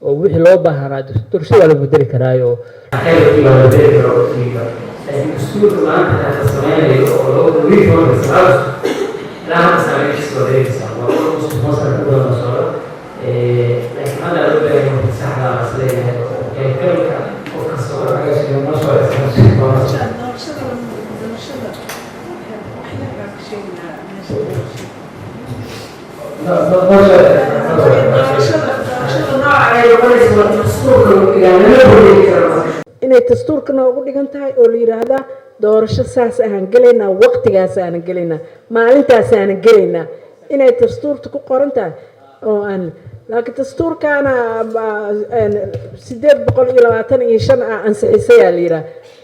S6: oo wixii loo baahanaa, doorashada waa la bedeli karaayo, laakiin dastuurka maanta la sameynayo oo loo reform ilaa hadda saameyntiisa waa dareemaysaa, waa almost 10 sano ku badan oo socda. Laakiin hadda loo baahan yahay waqti saxda ah is leeyahay oo qaybgalka qof kasta oo noo soo.
S3: Doorashada wax yar baan ka sheegi lahaa meesha. Doorashada nooca ay noqonaysa waa dastuurka lagu dhigaa, lama bedeli karo. Inay dastuurka noogu dhigan tahay oo la yidhaahdaa doorasho saas ahaan gelaynaa, waqtigaas aanan gelaynaa, maalintaas aanan gelaynaa, inay dastuurta ku qoran tahay oo aan. Laakiin dastuurkaana 825 ah ansixisayaa la yidhaha.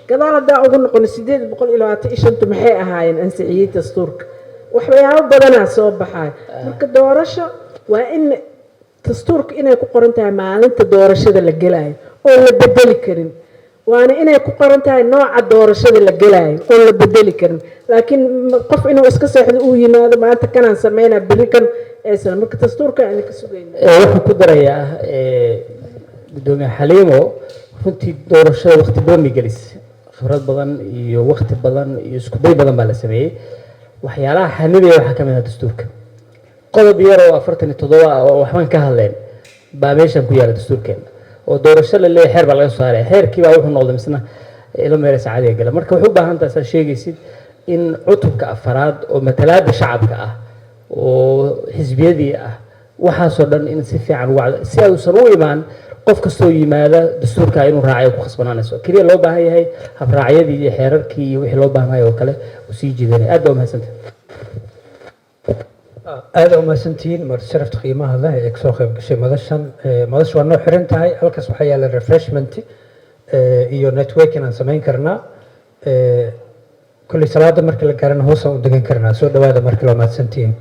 S3: Gadaal haddaa ugu noqono, 825-tu maxay ahaayeen ansixiyey dastuurka? Waxyaabo badanaa soo baxaya. Marka doorasho waa in dastuurka inay ku qoran tahay maalinta doorashada la gelayo oo la bedeli karin, waana inay ku qoran tahay nooca doorashada la gelayo oon la bedeli karin. Laakiin qof inuu iska seexdo, uu yimaado maanta kanaan sameynaa, berri kan aysan. Marka dastuurka aan ka sugayna.
S6: Waxaan ku darayaa, gudoomiye Xaliimo, runtii doorashada waqti badan bay gelisay, khibrad badan iyo waqti badan iyo isku day badan baa la sameeyey. Waxyaalaha xanibaya waxaa ka mid ah dastuurka. Qodob yar oo 47 ah oo waxban ka hadleen baa meeshan ku yaala dastuurkeena oo doorasho la leeyahay xeer baa laga soo saaraya. Xeerkii baa wuxuu noqday misna ilo meele saacadiga gala. Marka waxay u baahan tahay, saad sheegaysid, In cutubka afaraad oo matalaada shacabka ah oo xisbiyadii ah, waxaasoo dhan in si fiican ugu si aysan u imaan qof kastoo yimaada dastuurka inuu raacay ku khasbanaanayso. Keliya loo baahan yahay habraacyadii iyo xeerarkii iyo wixii loo baahnay oo kale uu sii jiidanaya. Aad baa umahadsantah.
S1: Aada umahadsantihiin marti sharafta qiimaha leh ee kasoo qayb gashay madashan. Madasha waa noo xiran tahay. Halkaas waxaa yaala refreshment iyo networking aan samayn karnaa. Kolley salaada marka la gaarana hoosaan u degan karnaa. Soo dhawaada markale, waa mahadsantihiin.